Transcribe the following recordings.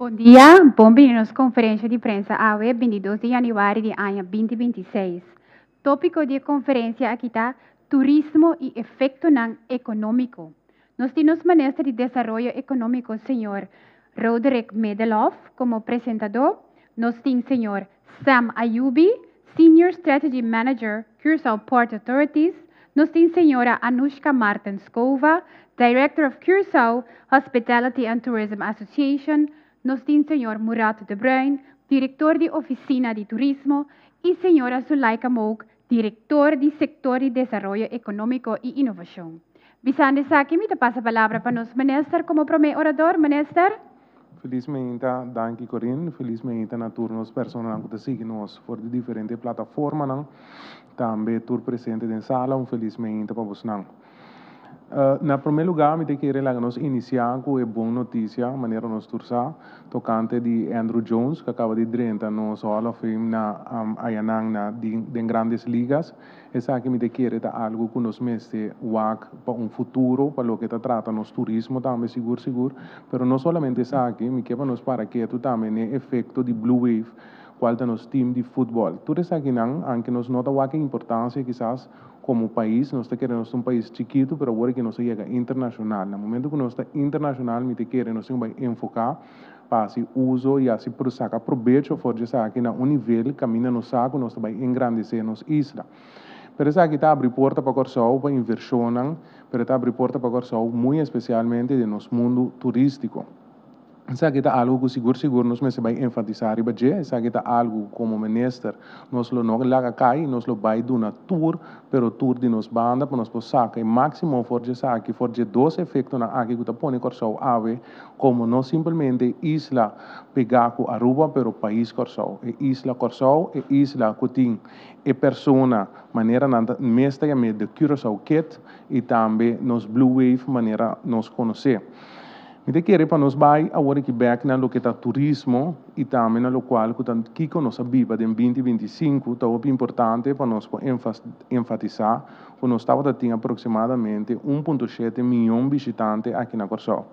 Bon dia, bon bini na nos konferensia di prensa awe, 22 di yanüari di aña 2026. Tópiko di e konferensia aki ta Turismo i efektonan ekonómiko. Nos tin nos minister di Desaroyo Ekonómiko, señor Roderick Middelhof, komo presentadó. Nos tin señor Sam Ayubi, Senior Strategy Manager, Curaçao Port Authorities. Nos tin señora Anushka Martens-Kova, Director of Curaçao Hospitality and Tourism Association. Nos tin señor Murat de Bruin, Direktor di Ofisina di Turismo. I señora Zulaika Mook, Direktor di Sektor di Desaroyo Ekonómiko i Inovashon. Bisando esaki, mi ta pasa palabra pa nos minister komo promé orador. Minister. Felis mainta, danki Corinne. Felis mainta na tur nos personanan ku ta sigui nos for di diferente plataformanan. Tambe tur presente den sala, un felis mainta pa bosnan. Na promé lugá mi ta kere laga nos inisiá ku e bon notisia, manera nos tur sa, tokante di Andruw Jones ku a kaba di drenta nos Hall of Fame na ayanan na den Grandes Ligas. Esaki mi ta kere ta algu ku nos mester wak pa un futuro pa loke ta trata nos turismo tambe sigur sigur. Pero no solamente esaki, mi ke pa nos para ketu tambe n'e efekto di Blue Wave kual ta nos team di futbòl. Tur esakinan, anke nos no ta wak e importansia kisas komo pais, nos ta kere nos ta un pais chikitu pero awor ke nos a yega internashonal. Na momento ku nos ta internashonal mi ta kere nos tin ku bai enfoká pa hasi uso i hasi saka probecho for di esaki na un nivel kaminda nos sa ku nos ta bai engrandesé nos isla. Pero esaki ta abri porta pa Kòrsou pa invershonnan, pero e ta abri porta pa Kòrsou muy espesialmente den nos mundu turístiko. Esaki ta algu ku sigur sigur nos mester bai enfatisá riba dje, esaki ta algu ku komo minister nos lo no laga kai, nos lo bai duna tur, pero tur di nos banda pa nos por saka e máksimo for di esaki, for di e dos efektonan aki ku ta pone Kòrsou awe komo no simpelmente isla pegá ku Aruba, pero pais Kòrsou. E isla Kòrsou, e isla ku tin e persona manera nan ta mes ta yam'é The Curaçao Kid i tambe nos Blue Wave manera nos konosé. Mi ta kere pa nos bai awor aki bek na loke ta turismo i tambe na lokual ku ta kiko nos a biba den 2025. Ta hopi importante pa nos por enfatisá ku nos tabata tin aproksimadamente 1.7 mion bishitante aki na Kòrsou.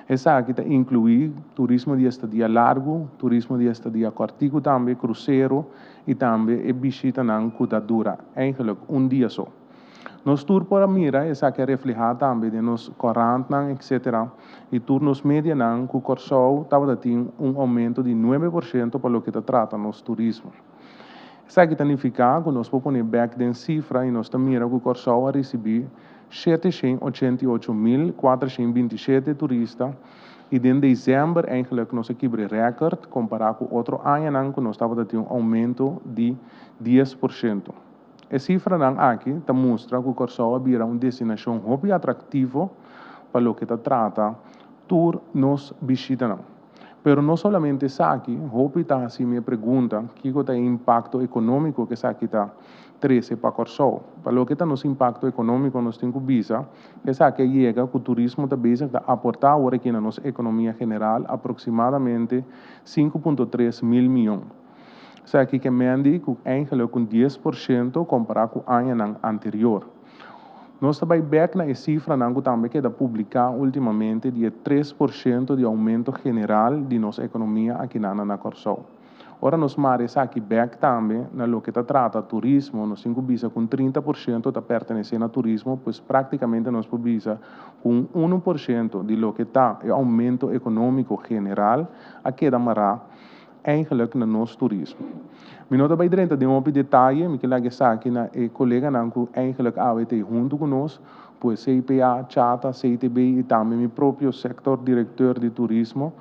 Esaki ta inkluí turismo di estadia largu, turismo di estadia kòrtiku tambe, krusero i tambe e bishitanan ku ta dura eigenlijk un dia so. Nos tur por a mira esaki a reflehá tambe den nos korantnan, etcétera. I tur nos medianan ku Kòrsou tabata tin un oumento di 9% pa loke ta trata nos turismo. Esaki ta nifiká ku nos por pone bèk den sifra i nos ta mira ku Kòrsou a risibí 788.427 turista i den desèmber eigenlijk nos a kibra rèkòrt kompará ku otro añanan ku nos tabata tin un oumento di 10%. E sifranan aki ta mustra ku Kòrsou a bira un destinashon hopi atraktivo pa loke ta trata tur nos bishitanan. Pero no solamente esaki, hopi ta hasi mi e pregunta kiko ta e impakto ekonómiko ku esaki ta trese pa Kòrsou. Pa loke ta nos impakto ekonómiko nos tin ku bisa esaki a yega ku turismo ta bezig ta aportá awor aki na nos ekonomia general aproksimadamente 5.3 mil mion. Esaki ke men ku eigenlijk un 10% kompará ku añanan anterior. Nos ta bai bèk na e sifranan ku tambe keda publiká últimamente di 3% di oumento general di nos ekonomia aki na Kòrsou. Ora nos mara esaki bèk tambe na loke ta trata turismo, nos tin ku bisa ku 30% ta pertenesé na turismo, pues práktikamente nos por bisa ku 1% di loke ta e oumento ekonómiko general a keda mará eigenlijk na nos turismo. Mi no ta bai drenta den hopi detaye, mi ke laga esaki na e koleganan ku eigenlijk awe ta huntu ku nos, pues CPA, CHATA, CTB i tambe mi propio sektor direktor di turismo,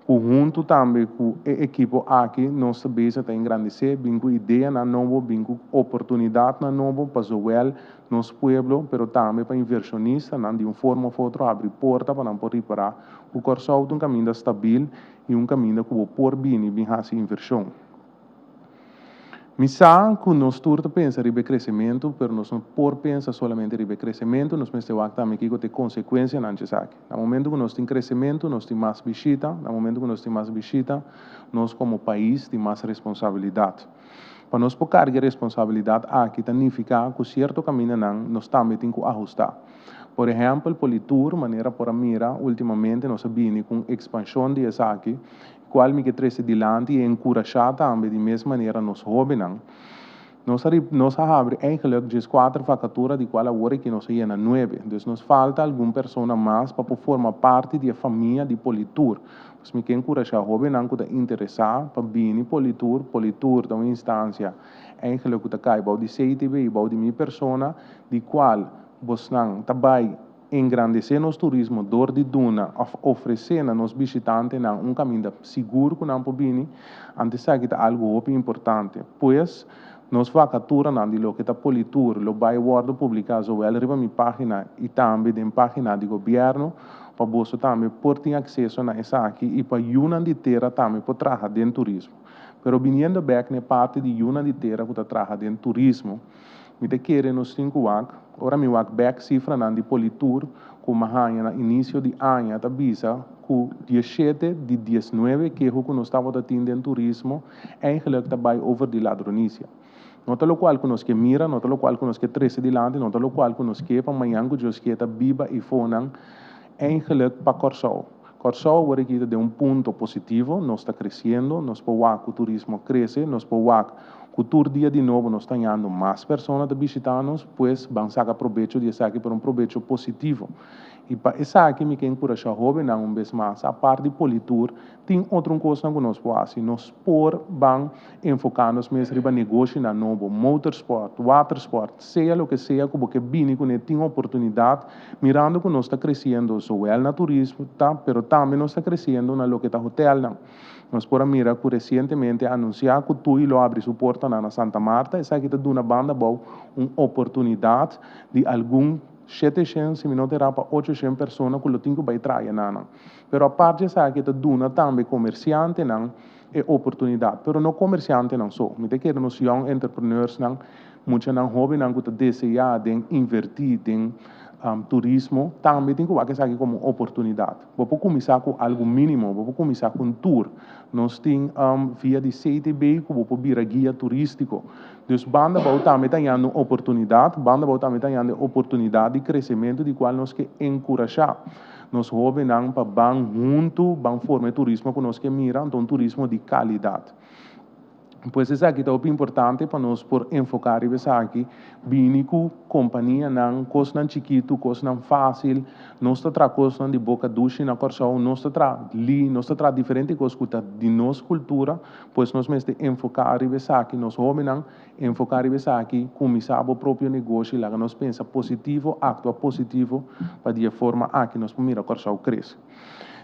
ku huntu tambe ku e ekipo aki nos ta bezig ta engrandesé, bin ku ideanan nobo, bin ku oportunidatnan nobo pa zowel nos pueblo, pero tambe pa invershonistanan di un forma òf otro abri porta pa nan por ripará ku Kòrsou ta un kaminda stabil i un kaminda ku bo por bini bin hasi invershon. Mi sa ku nos tur ta pensa riba e kresementu, pero nos no por pensa solamente riba e kresementu, nos mester wak tambe kiko ta e konsekuensianan di esaki. Na momento ku nos tin kresementu, nos tin mas bishita, na momento ku nos tin mas bishita, nos komo pais tin mas responsabilidat. Pa nos por karga e responsabilidat aki ta nifiká ku sierto kamindanan nos tambe tin ku ahustá. Por ehèmpel, Politur, manera por a mira últimamente nos a bini ku un ekspanshon di esaki. kual mi ke trese dilanti i enkurashá tambe di mes manera nos hóbennan. Nos a nos a habri eigenlijk 14 vakatura, di kual awor aki nos a yena nuebe. Dus nos falta algun persona mas pa por forma parti di e famia di Politur. Pues mi ke enkurashá hóbennan ku ta interesá pa bini Politur. Politur ta un instansia eigenlijk ku ta kai bou di CTB i bou di mi persona, di kual bosnan ta bai engrandesé nos turismo dor di duna òf ofresé na nos bishitantenan un kaminda sigur ku nan por bini. Anto esaki ta algu hopi importante. Pues, nos vakaturanan di loke ta Politur lo bai wòrdu publiká zowel riba mi página i tambe den página di gobièrnu pa boso tambe por tin akseso na esaki i pa yunan di tera tambe por traha den turismo. Pero biniendo bèk na e parti di yunan di tera ku ta traha den turismo, mi ta kere nos tin ku wak, ora mi wak bèk sifranan di Politur ku mi a haña na inisio di aña ta bisa ku 17 di 19 keho ku nos tabata tin den turismo eigenlijk ta bai over di ladronisia. No ta lokual ku nos ke mira, no ta lokual ku nos ke trese dilanti, no ta lokual ku nos ke pa mañan ku Dios ke ta biba i fonan eigenlijk pa Kòrsou. Kòrsou awor aki ta den un punto positivo, nos ta kresiendo, nos por wak ku turismo krese, nos por wak ku tur dia di nobo nos ta hañando mas persona ta bishitá nos, pues ban saka probecho di esaki, pero un probecho positivo. I pa esaki mi ke enkurashá hóbennan un bes mas, apart di Politur, tin otro un kosnan ku nos por hasi. Nos por ban enfoká nos mes riba negoshinan nobo, motorsport, watersport, sea loke sea ku bo ke bini kuné tin oportunidat, mirando ku nos ta kresiendo zowel na turismo ta, pero tambe nos ta kresiendo na loke ta hotelnan. Nos por a mira ku resientemente a anunsiá ku Tui lo abri su portanan na Santa Marta, esaki ta duna banda abou un oportunidat di algun 700, si mi no ta erá pa 800 persona ku lo tin ku bai traha nan. Pero apart di esaki ta duna tambe komersiantenan e oportunidat, pero no komersiantenan so. Mi ta kere nos young entrepreneursnan, muchanan hóbennan ku ta deseá den invertí den turismo, tambe tin ku wak esaki komo un oportunidat. Bo por kuminsá ku algu mínimo, bo por kuminsá ku un tour. Nos tin via di CTB ku bo por bira guia turístiko. Dus banda abou tambe ta hañando un oportunidat, banda abou tambe ta hañando e oportunidat di kresementu di kual nos ke enkurashá nos hóbennan pa ban huntu, ban forma e turismo ku nos ke mira, anto un turismo di kalidat. Pues esaki ta hopi importante pa nos por enfoká riba esaki, bini ku kompanianan, kosnan chikitu, kosnan fásil. Nos ta traha kosnan di boka dushi na Kòrsou, nos ta traha li, nos ta traha diferente kos ku ta di nos kultura, pues nos mester enfoká riba esaki, nos hóbennan enfoká riba esaki, kuminsá bo propio negoshi, laga nos pensa positivo, aktua positivo, pa di e forma aki nos por mira Kòrsou krese.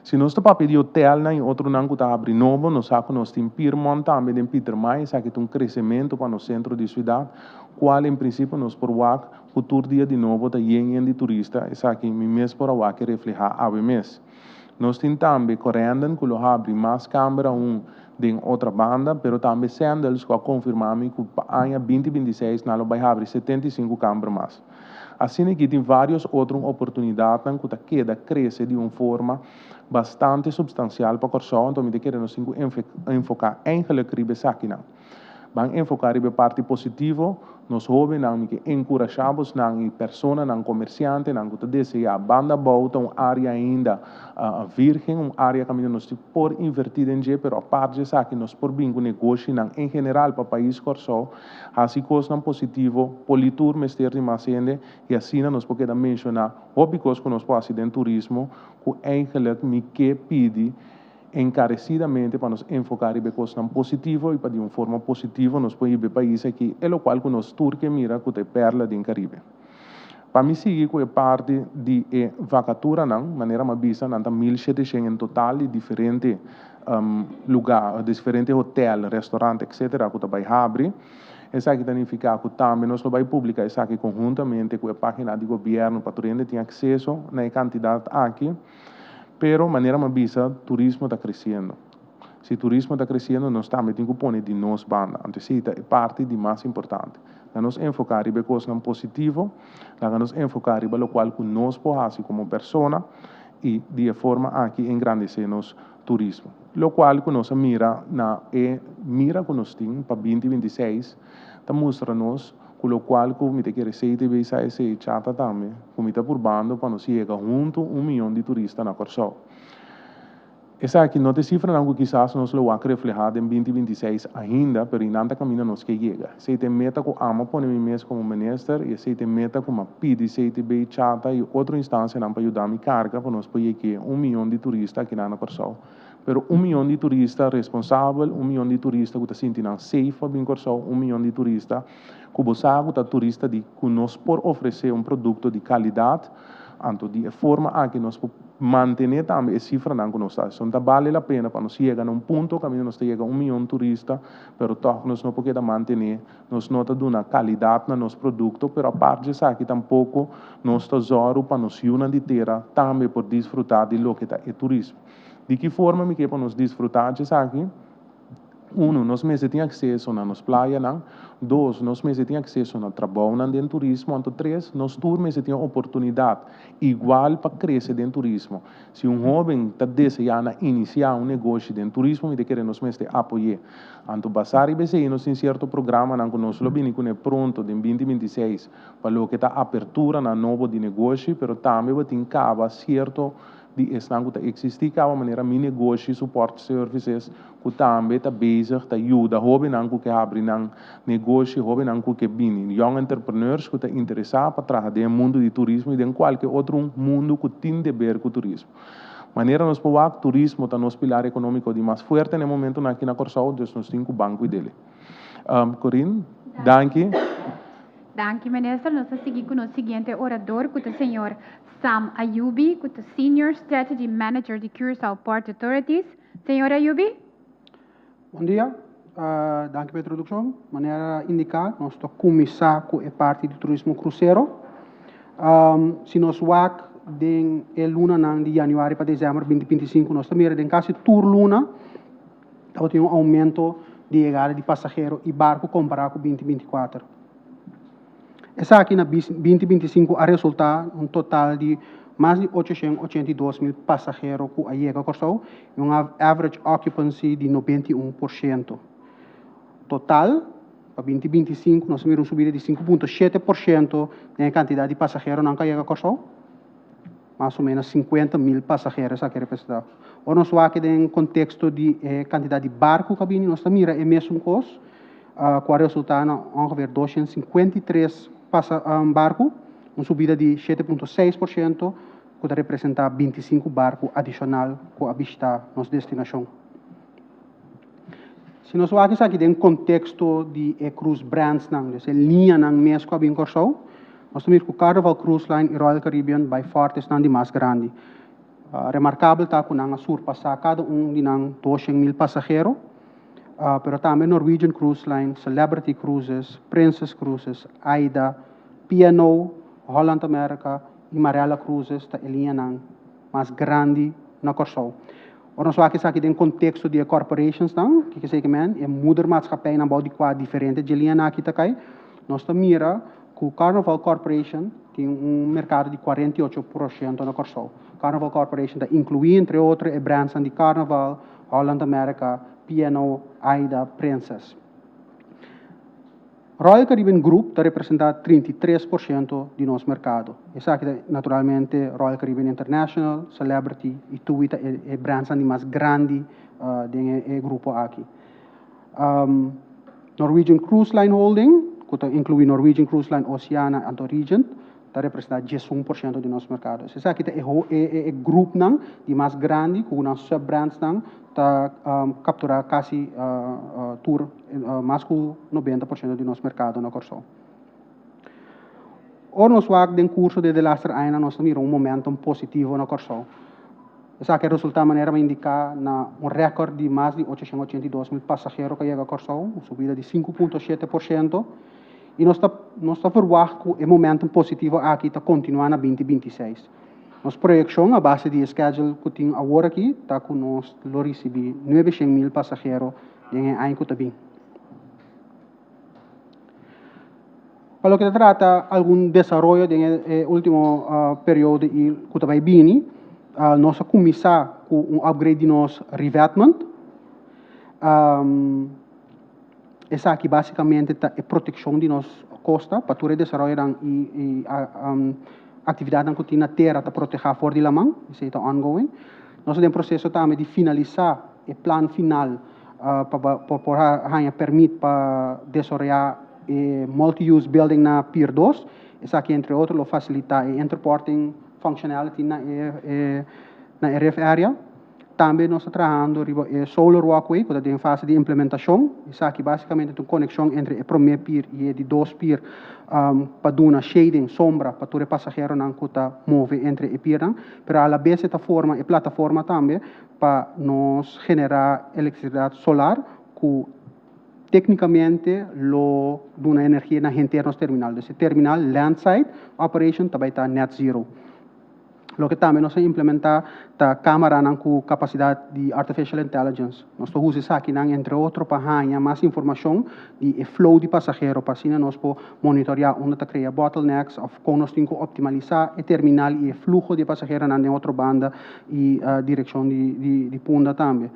Si nos ta papia di hotelnan i otronan ku ta habri nobo, nos sa ku nos tin Piermont tambe den Pietermaai, esaki ta un kresementu pa nos sentro di siudat, kual en prinsipio nos por wak ku tur dia di nobo ta yen yen di turista, esaki mi mes por a wak e reflehá awe mes. Nos tin tambe Corendon ku lo habri mas kamber aun den otra banda, pero tambe Sandals ku a konfirmá mi ku pa aña 2026 nan lo bai habri 75 kamber mas. Asina aki tin vários otro oportunidatnan ku ta keda krese di un forma bastante supstansial pa Kòrsou, anto mi ta kere nos tin ku enfoká eigenlijk riba esakinan. Ban enfoká riba e parti positivo, nos hóbennan mi ke enkurashá bosnan i personanan, komersiantenan ku ta deseá banda abou ta un área ainda vírgen, un área kaminda nos tin por invertí den dje, pero apart di esaki nos por bin ku negoshinan en general pa pais Kòrsou, hasi kosnan positivo, Politur mester di mas hende i asina nos por keda menshoná hopi kos ku nos por hasi den turismo ku eigenlijk mi ke pidi enkaresidamente pa nos enfoká riba e kosnan positivo i pa di un forma positivo nos por hiba e pais aki, e lokual ku nos tur ke mira ku ta e pèrla den Karibe. Pa mi sigui ku e parti di e vakaturanan, manera mi a bisa nan ta 1700 en total di diferente lugá, diferente hotèl, restaurant etcetera ku ta bai habri. Esaki ta nifiká ku tambe nos lo bai publiká esaki konhuntamente ku e página di gobièrnu pa tur hende tin akseso na e kantidat aki. Pero manera mi a bisa, turismo ta kresiendo. Si turismo ta kresiendo, nos tambe tin ku pone di nos banda. Anto esei ta e parti di mas importante. Laga nos enfoká riba e kosnan positivo, laga nos enfoká riba lokual ku nos por hasi komo persona i di e forma aki engrandesé nos turismo. Lokual ku nos a mira na e mira ku nos tin pa 2026 ta mustra nos ku lokual ku mi ta kere CTB sa esei chata tambe ku mi ta purbando pa nos yega huntu 1 miyon di turista na Kòrsou. Esaki no ta e sifranan ku kisas nos lo wak reflehá den 2026 ainda, pero einan ta kaminda nos ke yega. Esei ta e meta ku amo a pone mi mes komo minister i esei ta e meta ku m'a pidi CTB, Chata i otro instansianan pa yuda mi karga pa nos por yeg'é un mion di turista akinan na Kòrsou. Pero un mion di turista responsabel, un mion di turista ku ta sinti nan safe pa bin Kòrsou, un mion di turista ku bo sa ku ta turista di ku nos por ofresé un produkto di kalidat, anto di e forma aki nos por mantené tambe e sifranan ku nos ta. Esei ta bale la pena pa nos yega na un punto kaminda nos ta yega un mion turista, pero tòg nos no por keda mantené, nos no ta duna kalidat na nos produkto, pero apart di esaki tampoko nos ta zòru pa nos yunan di tera tambe por disfrutá di loke ta e turismo. Di ki forma mi ke pa nos disfrutá dje esaki? Uno, nos mester tin akseso na nos playanan. Dos, nos mester tin akseso na trabounan den turismo. Anto tres, nos tur mester tin oportunidat igual pa krese den turismo. Si un hóben ta deseá na inisiá un negoshi den turismo, mi ta kere nos mester apoy'é. Anto basá riba esei nos tin sierto programanan ku nos lo bini kuné pronto den 2026 pa loke ta aperturanan nobo di negoshi, pero tambe bo tin kaba sierto di esnan ku ta eksistí kaba manera Mi Negoshi Support Services ku tambe ta bezig ta yuda hóbennan ku ke habri nan negoshi, hóbennan ku ke bini, young entrepreneurs ku ta interesá pa traha den e mundu di turismo i den kualke otro mundu ku tin deber ku turismo. Manera nos por wak, turismo ta nos pilar ekonómiko di mas fuerte na e momentunan aki na Kòrsou, dus nos tin ku ban kuid'é. Corinne, danki. Danki Minister. Nos ta sigui ku nos siguiente orador ku ta señor Sam Ayubi ku ta Senior Strategy Manager di Curaçao Port Authorities. Señor Ayubi. Bon dia. Danki pa e introdukshon. Manera indiká nos ta kuminsá ku e parti di turismo krusero. Si nos wak den e lunanan di yanüari pa desèmber 2025 nos ta mira den kasi tur luna tabatin un oumento di yegada di pasahero i barku kompará ku 2024. Esaki na 2025 a resultá un total di mas di 882 mil pasahero ku a yega Kòrsou i un average occupancy di 91%. Total, pa 2025 nos a mira un subida di 5.7% den e kantidat di pasaheronan ku a yega Kòrsou. Mas o ménos 50 mil pasahero esaki a representá. Ora nos wak den konteksto di e kantidat di barku ku a bini, nos ta mira e mesun kos, ku a resultá na ongeveer 253 pasa barku, un subida di 7.6% ku ta representá 25 barku adishonal ku a bishitá nos destinashon. Si nos wak esaki den konteksto di e cruise brandsnan, dus e liñanan mes ku a bin Kòrsou, nos ta mira ku Carnival Cruise Line i Royal Caribbean bai fòrti esnan di mas grandi. Remarkabel ta ku nan a surpasá kada un di nan 200,000 pasahero, pero tambe Norwegian Cruise Line, Celebrity Cruises, Princess Cruises, AIDA, P&O, Holland America i Marella Cruises ta e liñanan mas grandi na Kòrsou. Ora nos wak esaki den konteksto di e corporationsnan, kiko esei ke men, e moedermaatschappijnan bou di kua diferente dje liñanan aki ta kai, nos ta mira ku Carnival Corporation tin un merkado di 48% na Kòrsou. Carnival Corporation ta inkluí entre otro e brandsnan di Carnival, Holland America, P&O, Aida, Princess. Royal Caribbean Group ta representá 33% di nos merkado. Esaki ta naturalmente Royal Caribbean International, Celebrity i TUI ta e brandsnan di mas grandi den e grupo aki. Norwegian Cruise Line Holding, ku ta inkluí Norwegian Cruise Line, Oceana anto Regent, ta representá 11% di nos merkado. Esaki ta e grupnan di mas grandi ku nan sub-brandsnan ta kapturá kasi tur mas ku 90% di nos merkado na Kòrsou. Ora nos wak den kurso di e delaster añanan nos ta mira un momentum positivo na Kòrsou. Esaki a resultá manera mi a indiká na un rèkòrt di mas di 882 mil pasahero ku a yega Kòrsou, un subida di 5.7%, i nos ta nos ta ferwagt ku e momentum positivo aki ta kontinuá na 2026. Nos proyekshon a base di e schedule ku tin awor aki ta ku nos lo risibí 900 mil pasahero den e aña ku ta bin. Pa loke ta trata algun desaroyo den e ultimo periodo i ku ta bai bini, nos a kuminsá ku un upgrade di nos revetment. Esaki basikamente ta e protekshon di nos kosta pa tur e desaroyonan i aktividatnan ku tin na tera ta protehá for di laman, esei ta ongoing. Nos ta den proseso tambe di finalisá e plan final pa pa por haña pèrmit pa desaroyá e multi-use building na Pier 2. Esaki, entre otro, lo fasilitá e interporting functionality na e ref area. Tambe nos ta trahando riba e solar walkway, ku ta den fase di implementashon. Esaki básikamente ta un konekshon entre e promé pier i e di dos pier pa duna shading, sombra, pa tur e pasaheronan ku ta move entre e piernan. Pero a la bes e ta forma e plataforma tambe pa nos generá elektrisidat solar ku téknikamente lo duna energia na henter nos terminal. Dus e terminal landside operation ta bai ta net zero. Loke tambe nos a implementá ta kámaranan ku kapasidat di artificial intelligence. Nos ta usa esakinan, entre otro, pa haña mas informashon di e flow di pasahero, pa asina nos por monitoreá unda ta krea bottlenecks òf kon nos tin ku optimalisá e terminal i e fluho di e pasaheronan den otro banda i direkshon di Punda tambe.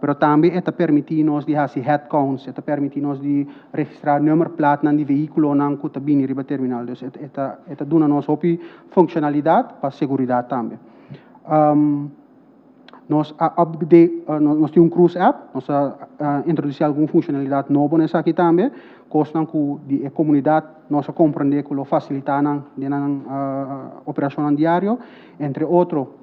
Pero tambe e ta permití nos di hasi head counts, e ta permití nos di registrá nummerplaatnan di vehíkulonan ku ta bini riba terminal. Dus e ta duna nos hopi funshonalidat pa seguridat tambe. Nos a update, nos tin un cruise app, nos a introdusí algun funshonalidat nobo na esaki tambe, kosnan ku di e komunidat nos a komprendé ku lo fasilitá nan den nan operashonnan diario, entre otro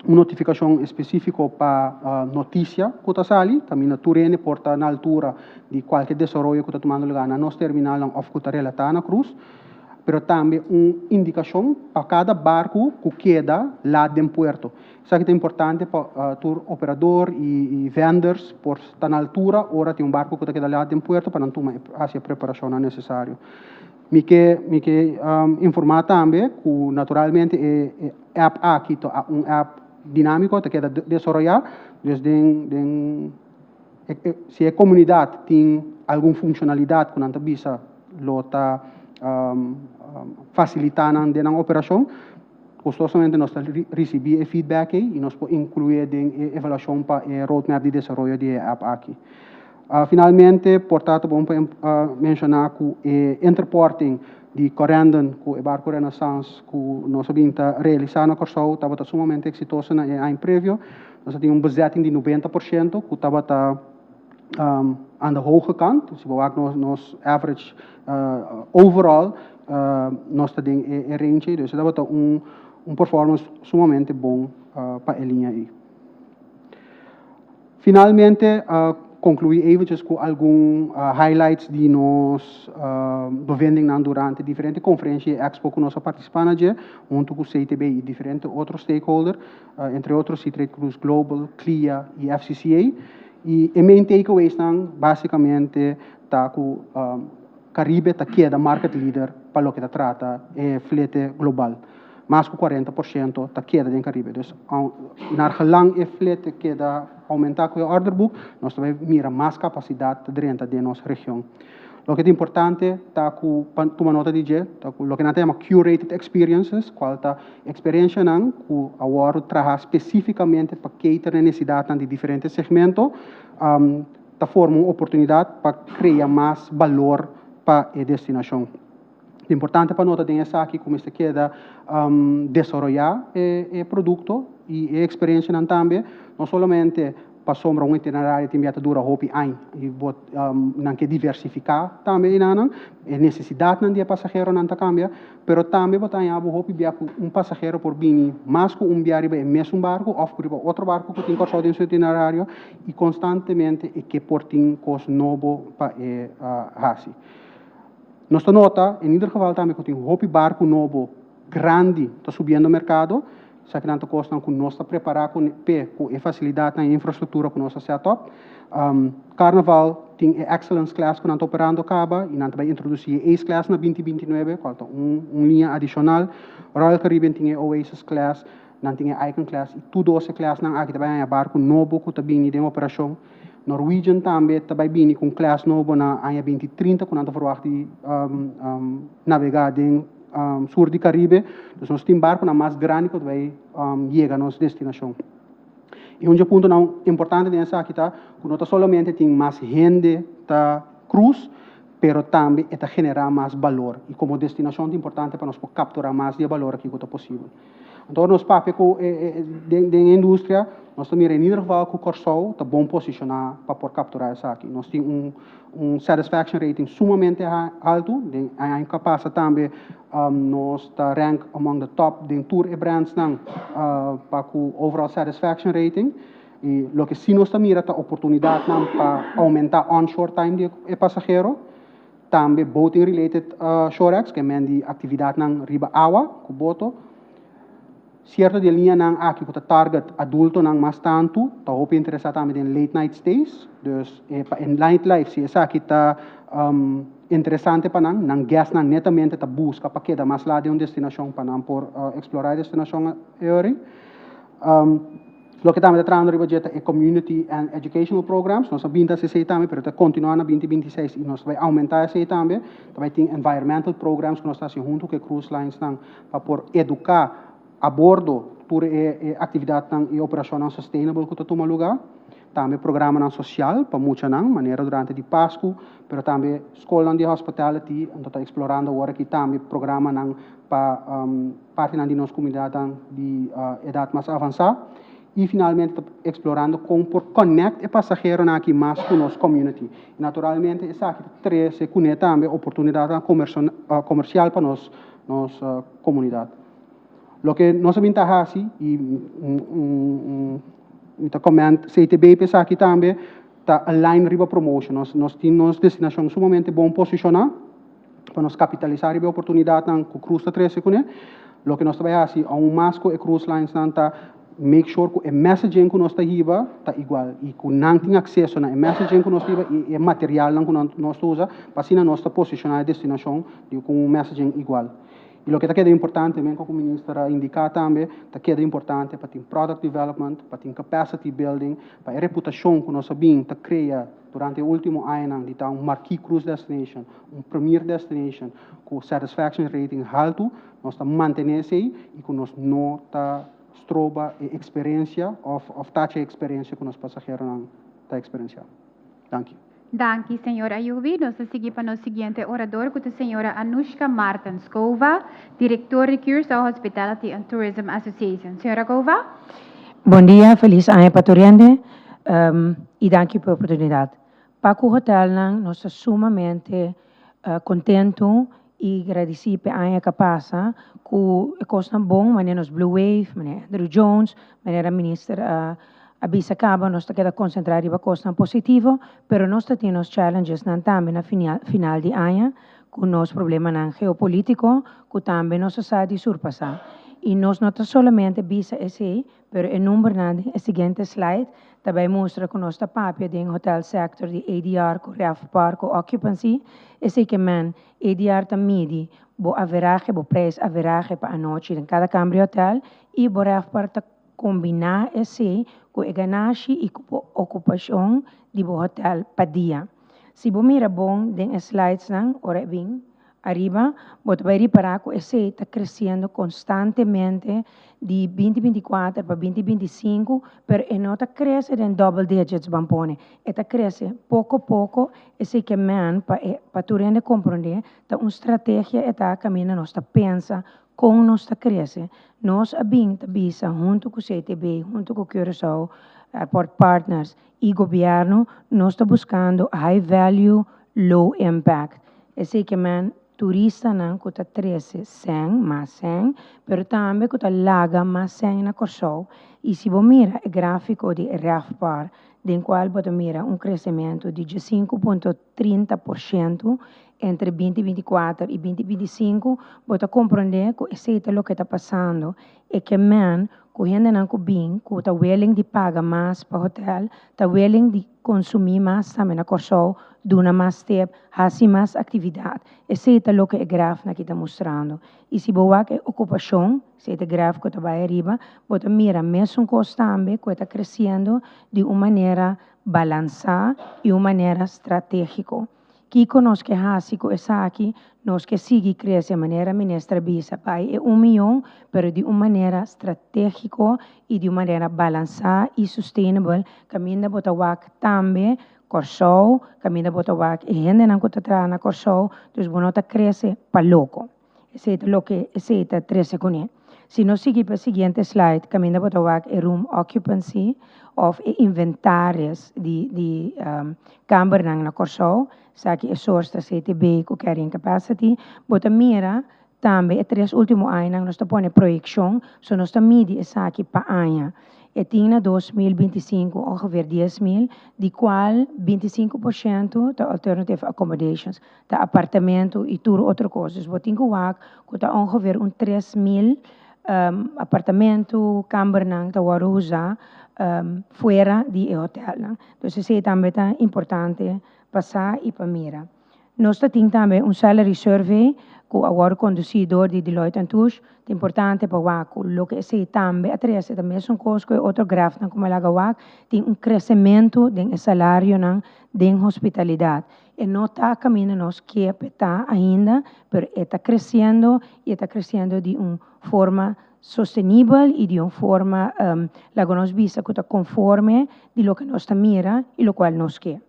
un notifikashon espesífiko pa notisia ku ta sali, kaminda tur hende por ta na altura di kualke desaroyo ku ta tumando lugá na nos terminalnan òf ku ta relatá na cruise, pero tambe un indikashon pa kada barku ku keda lat den puerto. Esaki ta importante pa tur operador i vendors por ta na altura ora tin un barku ku ta keda lat den puerto pa nan tuma hasi e preparashonnan nesesario. Mi ke informá tambe ku naturalmente e app aki ta un app dinámiko, ta keda desaroyá, dus den si e komunidat tin algun funshonalidat ku nan ta bisa lo ta fasilitá nan den nan operashon, gustosamente nos ta risibí e feedback ei i nos por inkluí den e evaluashon pa e roadmap di desaroyo di e app aki. Finalmente, por ta bon pa menshoná ku e interporting di Corendon ku e barku Renaissance ku nos a bin ta realisá na Kòrsou tabata sumamente eksitoso na e aña previo. Nos tin un bezetting di 90% ku tabata aan de hoge kant. Si bo wak nos average overall, nos ta den e range, dus tabata un performance sumamente bon pa e liña ei. Finalmente, konkluí eventjes ku algun highlights di nos bevindingnan durante diferente konferensia i expo ku nos a partisipá na dje, huntu ku CTB i diferente otro stakeholder, entre otro Seatrade Cruise Global, CLIA i FCCA. I e main takeaways nan básikamente ta ku Caribe ta keda market leader pa loke ta trata e flete global. Mas ku 40% ta keda den Caribe. Dus naar gelang e flete keda oumentá ku e order book, nos ta bai mira mas kapasidat drenta den nos region. Loke ta importante ta ku tuma nota di dje, ta ku loke nan ta yama curated experiences, kual ta eksperensianan ku a wòrdu traha spesífikamente pa cater na nesesidatnan di diferente segmento, ta forma un oportunidat pa krea mas balor pa e destinashon. Importante pa nota den esaki ku mester keda desaroyá e produkto i e eksperensianan tambe, no solamente pasobra un itinerario tin bia ta dura hopi aña i bo nan ke diversifiká tambe enanan, e nesesidatnan di e pasaheronan ta kambia, pero tambe bo ta haña bo hopi bia ku un pasahero por bini mas ku un bia riba e mesun barku òf riba otro barku ku tin Kòrsou den su itinerario i konstantemente e ke por tin kos nobo pa e hasi. Nos ta nota in ieder geval tambe ku tin hopi barku nobo grandi ta subiendo merkado, esakinan ta kosnan ku nos ta prepará ku p'e ku e fasilidatnan i infrastruktura ku nos a set up. Carnival tin e Excellence Class ku nan ta operando kaba i nan ta bai introdusí e Ace Class na 2029, kual ta un liña adishonal. Royal Caribbean tin e Oasis Class, nan tin e Icon Class i tur dos e classnan aki ta bai haña barku nobo ku ta bini den operashon. Norwegian tambe ta bai bini ku un class nobo na aña 2030 ku nan ta verwagt di navegá den sur di Caribe. Dus nos tin barkunan mas grandi ku ta bai yega nos destinashon. I un dje puntonan importante den esaki ta ku no ta solamente tin mas hende ta cruise, pero tambe e ta generá mas balor. I komo destinashon ta importante pa nos por kapturá mas di e balor aki ku ta posibel. Anto nos papia ku den e industria, nos ta mira in ieder geval ku Kòrsou ta bon posishoná pa por kapturá esaki. Nos tin un un satisfaction rating sumamente haltu. Den aña ku a pasa tambe nos ta rank among the top den tur e brandsnan pa ku overall satisfaction rating. I loke si nos ta mira ta oportunidatnan pa oumentá onshore time di e pasahero. Tambe boating related shorex, ke men di aktividatnan riba awa ku boto. Sierto di e liñanan aki ku ta target adultonan mas tantu ta hopi interesá tambe den late night stays. Dus e pa e nightlife si esaki ta interesante pa nan, nan guestnan netamente ta buska pa keda mas lat den un destinashon pa nan por eksplorá e destinashon e ora. Loke tambe ta trahando riba dje ta e community and educational programs. Nos a binti hasi esei tambe, pero ta kontinuá na 2026 i nos ta bai oumentá esei tambe. Ta bai tin environmental programs ku nos ta hasi huntu ku e cruise linesnan pa por eduká a bordo tur e e aktividatnan i operashonnan sustainable ku ta tuma lugá. Tambe programanan sosial pa muchanan, manera durante di Pasku, pero tambe skolnan di hospitality, anto ta eksplorando awor aki tambe programanan pa partinan di nos komunidatnan di edat mas avansá i finalmente ta eksplorando kon por kònèkt e pasaheronan aki mas ku nos community. I naturalmente esaki ta trese kuné tambe oportunidatnan komersial pa nos nos komunidat. Loke nos a bin ta hasi i mi ta kòmènt CTB pa esaki tambe ta align riba promotion. Nos nos tin nos destinashon sumamente bon posishoná. Pa nos kapitalisá riba e oportunidatnan ku cruise ta trese kuné. Loke nos ta bai hasi aun mas ku e cruise linesnan ta make sure ku e messaging ku nos ta hiba ta igual i ku nan tin akseso na e messaging ku nos ta hiba i e materialnan ku nos ta usa pa asina nos ta posishoná e destinashon di ku un messaging igual. I loke ta keda importante, men ku minister a indiká tambe, ta keda importante pa tin product development, pa tin capacity building, pa e reputashon ku nos a bin ta krea durante e último añanan di ta un marquee cruise destination, un premier destination ku satisfaction rating haltu, nos ta mantené esei i ku nos no ta stroba e eksperensia òf òf tacha e eksperensia ku nos pasaheronan ta eksperensiá. Danki. Danki, señor Ayubi. Nos ta sigui pa nos siguiente orador ku ta señora Anushka Martens-Cova, direktor di Curaçao Hospitality and Tourism Association. Señora Cova. Bon dia, felis aña pa tur hende i danki pa e oportunidat. Pa ku hotelnan nos ta sumamente kontentu i gradisí p'e aña ku a pasa ku e kosnan bon manera nos Blue Wave, manera Andrew Jones, manera minister a bisa kaba nos ta keda konsentrá riba kosnan positivo, pero nos ta tin nos challengesnan tambe na final di aña ku nos problemanan geopolítiko ku tambe nos a sa di surpasá. I nos no ta solamente bisa esei, pero e numbernan den e siguiente slide ta bai mustra ku nos ta papia den hotel sector di ADR ku RevPAR ku occupancy. Esei ke men, ADR ta midi bo averahe, bo prijs averahe pa anochi den kada kamber di hotel i bo RevPAR ta kombiná esei ku e ganashi i ku bo okupashon di bo hotel pa dia. Si bo mira bon den e slidesnan ora e bin ariba, bo ta bai ripará ku esei ta kresiendo konstantemente di 2024 pa 2025, pero e no ta krese den double digits ban pone, e ta krese poko poko. Esei ke men pa e pa tur hende komprondé ta un strategia e ta kaminda nos ta pensa kon nos ta krese. Nos a bin ta bisa huntu ku CTB, huntu ku Curaçao Airport Partners i gobièrnu, nos ta buskando high value, low impact. Esei ke men turistanan ku ta trese sèn, mas sèn, pero tambe ku ta laga mas sèn na Kòrsou. I si bo mira e gráfiko di e RevPAR, den kual bo ta mira un kresementu di 15.30% entre 2024 i 2025, bo ta komprondé ku esei ta loke ta pasando. E ke men ku hendenan ku bin ku ta willing di paga mas pa hotel, ta willing di konsumí mas tambe na Kòrsou, duna mas tep, hasi mas aktividat. Esei ta loke e grafnan aki ta mustrando. I si bo wak e okupashon, esei ta e graf ku ta bai ariba, bo ta mira mesun kos tambe ku e ta kresiendo di un manera balansá i un manera stratégiko. Kiko nos ke hasi ku esaki? Nos ke sigui krese manera minister a bisa bai e un miyon, pero di un manera stratégiko i di un manera balansá i sustainable kaminda bo ta wak tambe Kòrsou, kaminda bo ta wak e hendenan ku ta traha na Kòrsou, dus bo no ta krese pa loko. Esei ta loke esei ta trese kuné. Si nos sigui pa e siguiente slide, kaminda bo ta wak e room occupancy òf e inventaris di di kambernan na Kòrsou, esaki e source ta CTB ku carrying capacity, bo ta mira tambe e tres último añanan nos ta pone proyekshon, so nos ta midi esaki pa aña. E tin na 2025 ongeveer 10.000, di kual 25% ta alternative accommodations, ta apartamento i tur otro kos. Dus bo tin ku wak ku ta ongeveer un 3000 apartamento, kambernan ta wòrdu usá fuera di e hotelnan. Dus esei tambe ta importante pa sa i pa mira. Nos ta tin tambe un salary survey ku a wòrdu kondusí dor di Deloitte en Touche. Ta importante pa wak ku loke esei tambe a trese ta mesun kos ku e otro grafnan ku mi a laga wak, tin un kresementu den e salarionan den hospitalidat. E no ta kaminda nos ke pa e ta ainda, pero e ta kresiendo i e ta kresiendo di un forma sostenibel i di un forma, laga nos bisa, ku ta konforme di loke nos ta mira i lokual nos ke.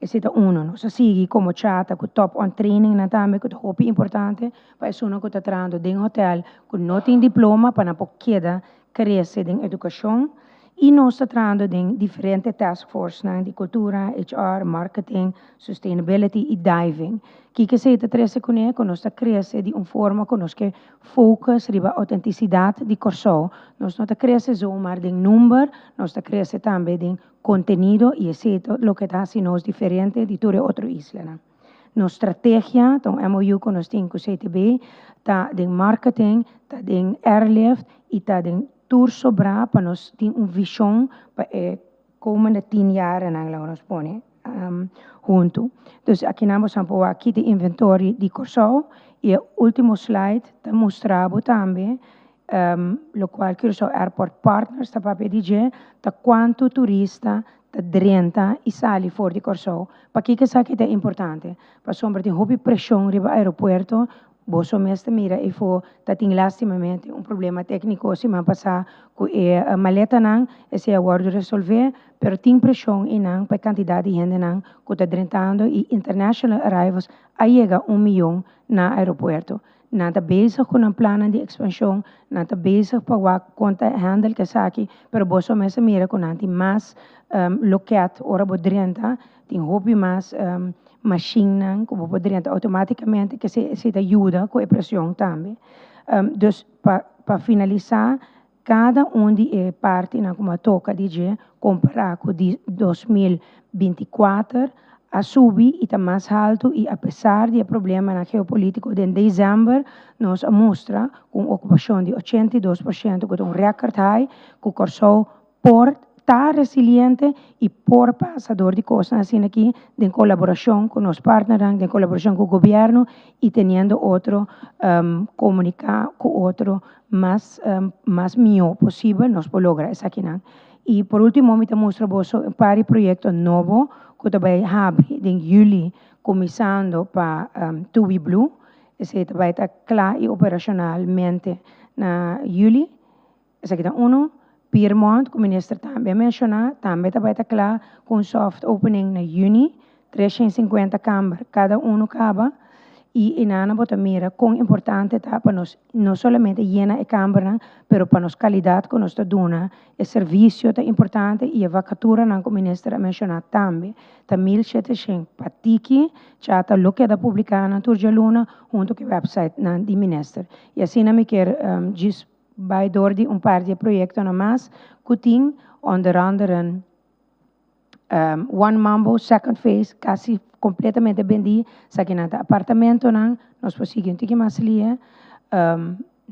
Esei ta uno. Nos a sigui komo CHATA ku top on trainingnan tambe ku ta hopi importante pa esunnan ku ta trahando den hotel ku no tin diploma pa nan por keda krese den edukashon. I nos ta trahando den diferente task forcenan di kultura, HR, marketing, sustainability i diving. Kiko esei ta trese kuné? Ku nos ta krese di un forma ku nos ke focus riba outentisidat di Kòrsou. Nos no ta krese zomaar den number, nos ta krese tambe den kontenido i esei ta loke ta hasi nos diferente di tur e otro islanan. Nos strategia ta un MOU ku nos tin ku CTB, ta den marketing, ta den airlift i ta den tur sobrá pa nos tin un vishon pa e komende 10 yarenan laga nos pone huntu. Dus akinan bo sa por wak ki ta inventory di Kòrsou i e último slide ta mustra bo tambe lokual Curaçao Airport Partners ta papia di dje, ta kuantu turista ta drenta i sali for di Kòrsou. Pakiko esaki ta importante? Pasobra tin hopi preshon riba aeropuerto, boso mes ta mira efo ta tin lastimamente un problema tékniko siman pasá ku e maletanan, esei a wòrdu resolvé, pero tin preshon einan pa e kantidat di hendenan ku ta drentando i international arrivals a yega 1 mion na aeropuerto. Nan ta bezig ku nan plannan di ekspanshon, nan ta bezig pa wak kon ta handle ku esaki, pero boso mes a mira ku nan tin mas loket ora bo drenta, tin hopi mas mashinnan ku bo por drenta outomátikamente, ku esei ta yuda ku e preshon tambe. Dus pa finalisá, kada un di e partinan ku mi a toka di dje kompará ku di 2024 a subi i ta mas altu i apesar di e problemanan geopolítiko den desèmber, nos a mustra ku un okupashon di 82% ku ta un record high, ku Kòrsou por ta resiliente i por pasa dor di kosnan asina aki den kolaborashon ku nos partnernan, den kolaborashon ku gobièrnu i teniendo otro komuniká ku otro mas mihó posibel nos por logra esakinan. I por último mi ta mustra boso un par di proyekto nobo ku ta bai habri den yüli, kuminsando pa TUI Blue. Esei ta bai ta kla i operashonalmente na yüli. Esaki ta unu. Pyrmont, ku minister tambe a menshoná, tambe ta bai ta kla ku un soft opening na yüni, 350 kamber kada unu kaba. I einan bo ta mira kon importante ta pa nos no solamente yena e kambernan, pero pa nos kalidat ku nos ta duna e servisio ta importante i e vakaturanan ku minister a menshoná tambe. Ta 1700 pa tiki, CHATA lo keda publiká na tur djaluna huntu ku e websitenan di minister. I asina mi ke djis bai dor di un par di proyektonan mas ku tin, onder andere One Mambo second phase kasi kompletamente bendí, esakinan ta apartamentonan, nos por sigui un tiki mas lia.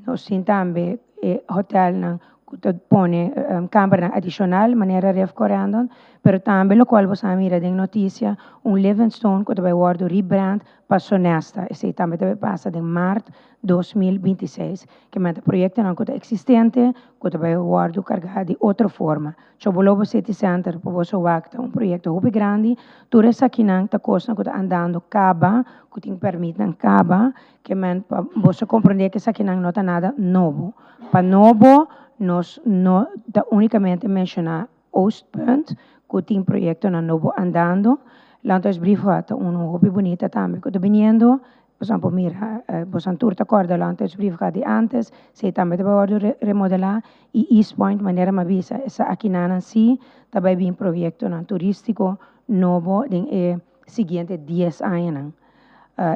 Nos tin tambe e hotelnan ku ta pone kambernan adishonal manera Rif Corendon, pero tambe lokual bo sa mira den notisia, un Livingstone ku ta bai wòrdu rebrand pa Sonesta, esei tambe ta bai pasa den mart 2026. Ke men ta proyektonan ku ta eksistente ku ta bai wòrdu kargá di otro forma. Chobolobo City Center pa boso wak ta un proyekto hopi grandi, tur esakinan ta kosnan ku ta andando kaba, ku tin pèrmitnan kaba, ke men pa boso komprondé ku esakinan no ta nada nobo. Pa nobo nos no ta únikamente menshoná Oostpunt, ku tin proyektonan nobo andando. Landhuis Brievengat ta unu hopi bunita tambe ku ta biniendo. Boso por mira, boso tur ta kòrda Landhuis Brievengat di antes, esei tambe ta bai wòrdu remodelá i East Point manera mi a bisa esakinan si ta bai bin proyektonan turístiko nobo den e siguiente 10 añanan.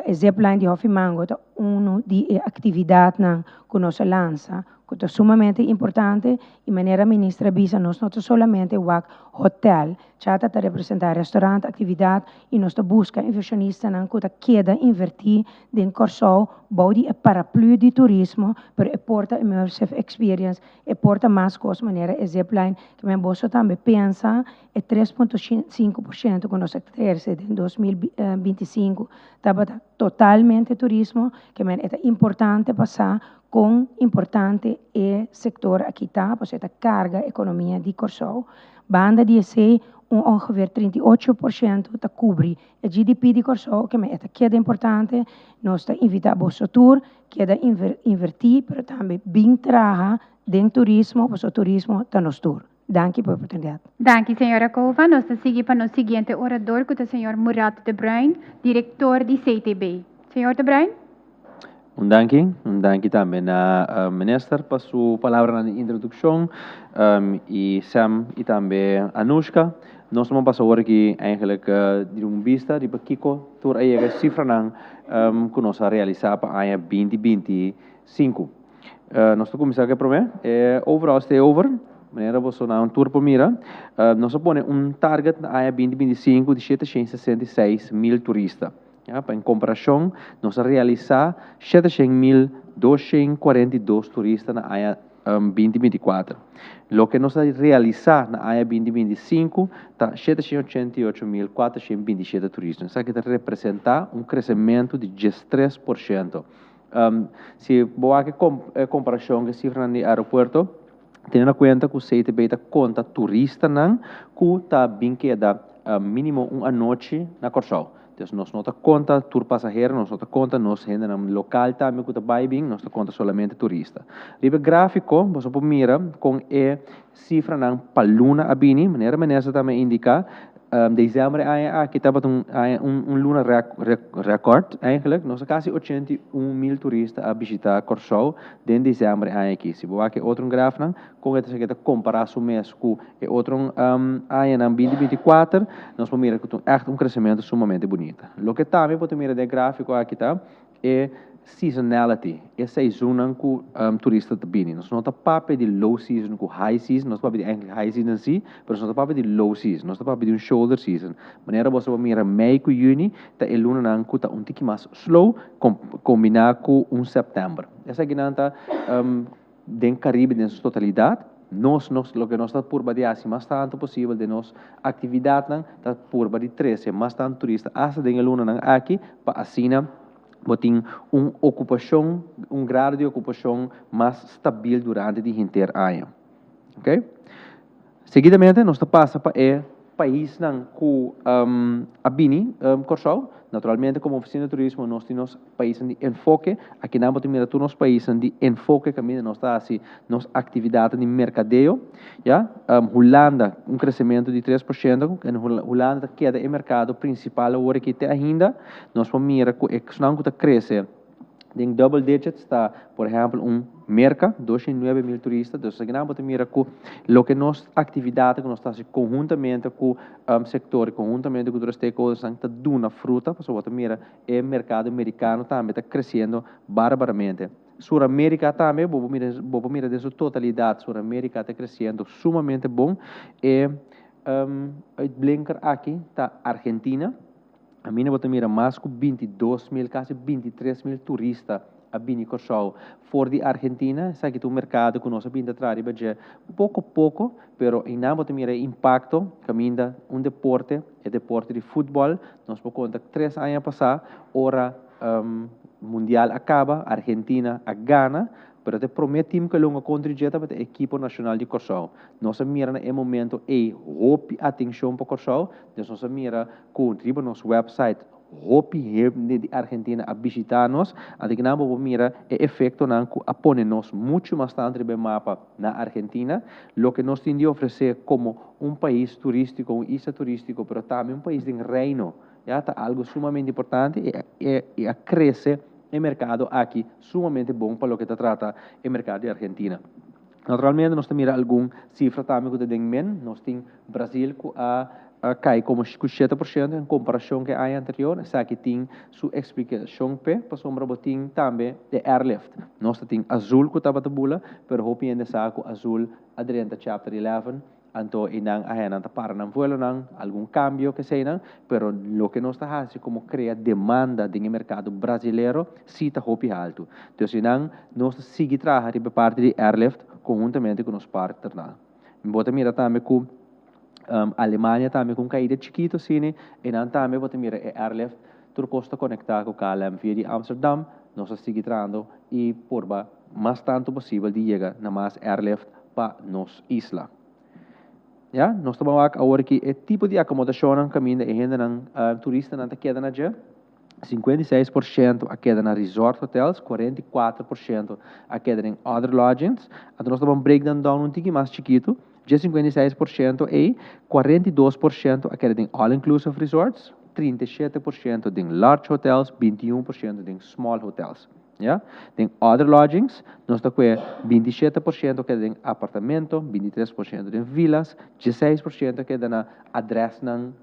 E zipline di Hòfi Mango ta unu di e aktividatnan ku nos a lansa, ku ta sumamente importante i manera minister a bisa nos no ta solamente wak hotèl, CHATA ta representá restaurant, aktividat i nos ta buska invershonistanan ku ta keda invertí den Kòrsou bou di e paraplü di turismo, pero e por ta immersive experience, e por ta mas kos manera e zipline, ke men boso tambe pensa e 3,5% ku nos a krese den 2025 tabata totalmente turismo, ke men e ta importante pa sa kon importante e sektor aki ta, pasobra e ta karga ekonomia di Kòrsou. Banda di esei, un ongeveer 38% ta kubri e GDP di Kòrsou, ke men e ta keda importante. Nos ta invitá boso tur keda invertí, pero tambe bin traha den turismo, pasobra turismo ta nos tur. Danki pa e oportunidat. Danki, señora Cova. Nos ta sigui pa nos siguiente orador, ku ta señor Murat de Bruin, direktor di CTB. Señor de Bruin? Un danki, un danki tambe na minister pa su palabranan di introdukshon i Sam i tambe Anushka. Nos lo pasa awor aki eigenlijk di un bista riba kiko tur a yega e sifranan ku nos a realisá pa aña 2025. Nos ta kuminsá ku e promé, e overall stay over, manera boso nan tur por mira, nos a pone un target na aña 2025 di 766.000 turista. Ya, pa en komparashon, nos a realisá 700.242 turista na aña 2024. Loke nos a realisá na aña 2025 ta 788.427 turista. Esaki ta representá un kresementu di 13%. Si bo wak e komparashon ku e sifranan di aeropuerto, tene na kuenta ku CTB ta konta turistanan ku ta bin keda mínimo un anochi na Kòrsou. Dus nos no ta konta tur pasahero, nos no ta konta nos hendenan lokal tambe ku ta bai bin, nos ta konta solamente turista. Riba e gráfiko boso por mira kon e sifranan pa luna a bini, manera minister tambe a indiká, Desèmber e aña aki tabata un aña un luna rèkòrt eigenlijk, nos a kasi 81.000 turista a bishitá Kòrsou den desèmber e aña aki. Si bo wak e otro grafnan, kon e ta esaki ta kompará su mes ku e otro añanan 2024, nos por mira ku ta ègt un kresementu sumamente bunita. Loke tambe bo ta mira den e gráfiko aki ta e seasonality, e seizoennan ku turista ta bini. Nos no ta papia di low season ku high season, nos ta papia di eigenlijk high season si, pero nos no ta papia di low season, nos ta papia di un shoulder season. Manera boso por mira mei ku yüni ta e lunanan ku ta un tiki mas slow kombiná ku un sèptèmber. Esakinan ta den Karibe den su totalidat. Nos nos loke nos ta purba di hasi mas tantu posibel den nos aktividatnan ta purba di trese mas tantu turista asta den e lunanan aki pa asina bo tin un okupashon, un grado di okupashon mas stabil durante di henter aña. Ok. Seguidamente nos ta pasa pa e paisnan ku a bini Kòrsou. Naturalmente komo ofisina di turismo nos tin nos paisnan di enfoke. Akinan bo ta mira tur nos paisnan di enfoke kaminda nos ta hasi nos aktividatnan di merkadeo. Ya, Hulanda un kresementu di 3%. Hulanda ta keda e merkado prinsipal awor aki te ainda. Nos por mira ku esnan ku ta krese den double digits ta por ehèmpel un Merka, 209.000 turista. Dus akinan bo ta mira ku loke nos aktividatnan ku nos ta hasi konhuntamente ku sektor, konhuntamente ku otro stakeholdersnan ta duna fruta, pasobra bo ta mira e merkado merikano tambe ta kresiendo barbaramente. Sur Amerika tambe, bo por mira, bo por mira den su totalidat Sur Amerika ta kresiendo sumamente bon. E uitblinker aki ta Argentina. Aminda bo ta mira mas ku 22.000, kasi 23.000 turista a bini Kòrsou for di Argentina. Esaki ta un merkado ku nos a bin ta traha riba dje poko poko, pero einan bo ta mira e impakto kaminda un deporte, e deporte di futbòl, nos por konta 3 aña pasá ora mundial a kaba, Argentina a gana, pero ta e promé tim ku a longa kontra dje tabata e ekipo nashonal di Kòrsou. Nos a mira na e momento ei hopi atenshon pa Kòrsou, dus nos a mira ku riba nos website hopi hende di Argentina a bishitá nos, anto kinan bo por mira e efektonan ku a pone nos muchu mas tantu riba e mapa na Argentina. Loke nos tin di ofresé komo un pais turístiko, un isla turístiko, pero tambe un pais den reino. Ya ta algo sumamente importante y a crece e mercado aki sumamente bon pa loke ta trata e mercado di Argentina. Naturalmente nos ta mira algun cifra tambe cu ta den min. Nos tin Brasil cu a cay como cu 7% en comparacion cu e aña anterior. Esaki tin su explicacion p'e, pasobra bo tin tambe e airlift. Nos ta tin Azul cu tabata bula, pero hopi hende sa cu Azul a drenta Chapter 11, anto y nan a nan ta para nan vuelonan, algun cambio cu eseynan, pero loke nos ta haci como crea demanda den e mercado Brasilero si ta hopi halto. Entonces nan nos ta sigui traha riba parti di airlift conhuntamente cu nos partnernan. Bo ta mira tambe cu Alemania tambe cu un caida chikito asina, y nan tambe bo ta mira e airlift tur cos ta conecta cu KLM via di Amsterdam. Nos ta sigui trahando y purba mas tanto posibel di yega na mas airlift pa nos isla. Ja, nos ta wak awor aki e tipo di acomodacion caminda e hendenan, turistanan ta keda na dje. 56% a keda na resort hotels, 44% a keda den other lodgings. Anto nos ta break down un tiki mas chikito. Dje 56% e 42% a keda den all-inclusive resorts, 37% den large hotels, 21% den small hotels. Ja? Den other lodgings, nos ta ku 27% keda den apartamento, 23% den villas, 16% keda na adresnan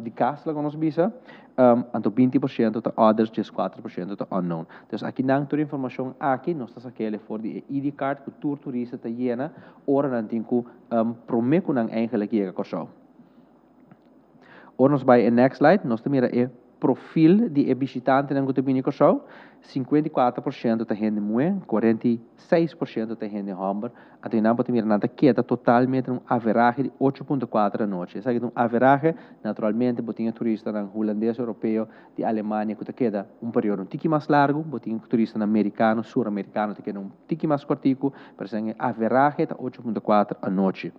di cas, laga nos bisa, anto 20% ta others, 4% ta unknown. Anto, aki nan tur informacion aki, nos ta saka for di ID card cu tur turista ta yena, ora nan tin cu prome cu nan eigenlijk yega Corsou. Ora nos bay e next slide, nos ta mira e perfil di e bishitantenan cu ta bini Corsou, 54% ta hende muhe, 46% ta hende homber. Anto nan por mira nan ta keda totalmente un average di 8.4 anochi. Esaki ta un average, naturalmente, bo tin turistanan hulandes, europeo, di Alemania, cu ta keda un periodo un tiki mas largo, bo tin turista americano, sur-americano, ta keda un tiki mas cortico, pero e average ta 8.4 anochi.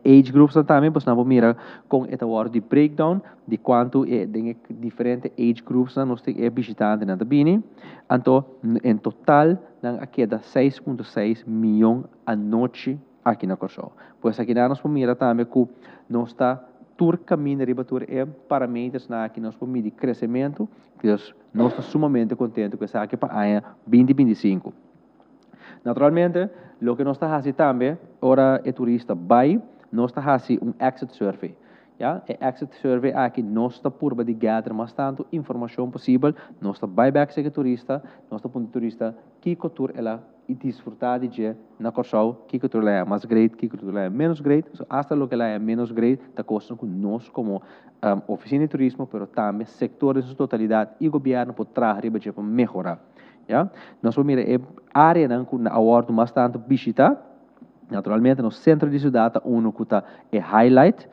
Age groups tambe, bo por mira con e di breakdown di cuanto e den diferente age groups nos tin e bishitantenan ta bini. Anto, en total, nan a keda 6.6 miyon anochi aki na Corsou. Pues aki nos por mira tambe cu nos ta tur caminda riba tur e parameternan aki nos por midi crecemento, dus nos ta sumamente contento cu esaki pa aña 2025. Naturalmente, loke nos ta haciendo tambe, ora e turista bay, nos ta haciendo un exit survey. Ja, e exit survey aki nos ta purba di gather mas tanto informacion posibel, nos ta bay back e turista, nos ta puntra turista kico tur el a disfruta di dje na Corsou, kico tur el a mas great, kico tur el a menos great, so hasta loke el a menos great, ta cos cu nos como oficina di turismo, pero tambe sector den su totalidad y gobierno por traha pa mehora. Ja? Nos ta mira e areanan cu a wordo mas tanto bishita, naturalmente, na centro di ciudad, uno cu ta e highlight,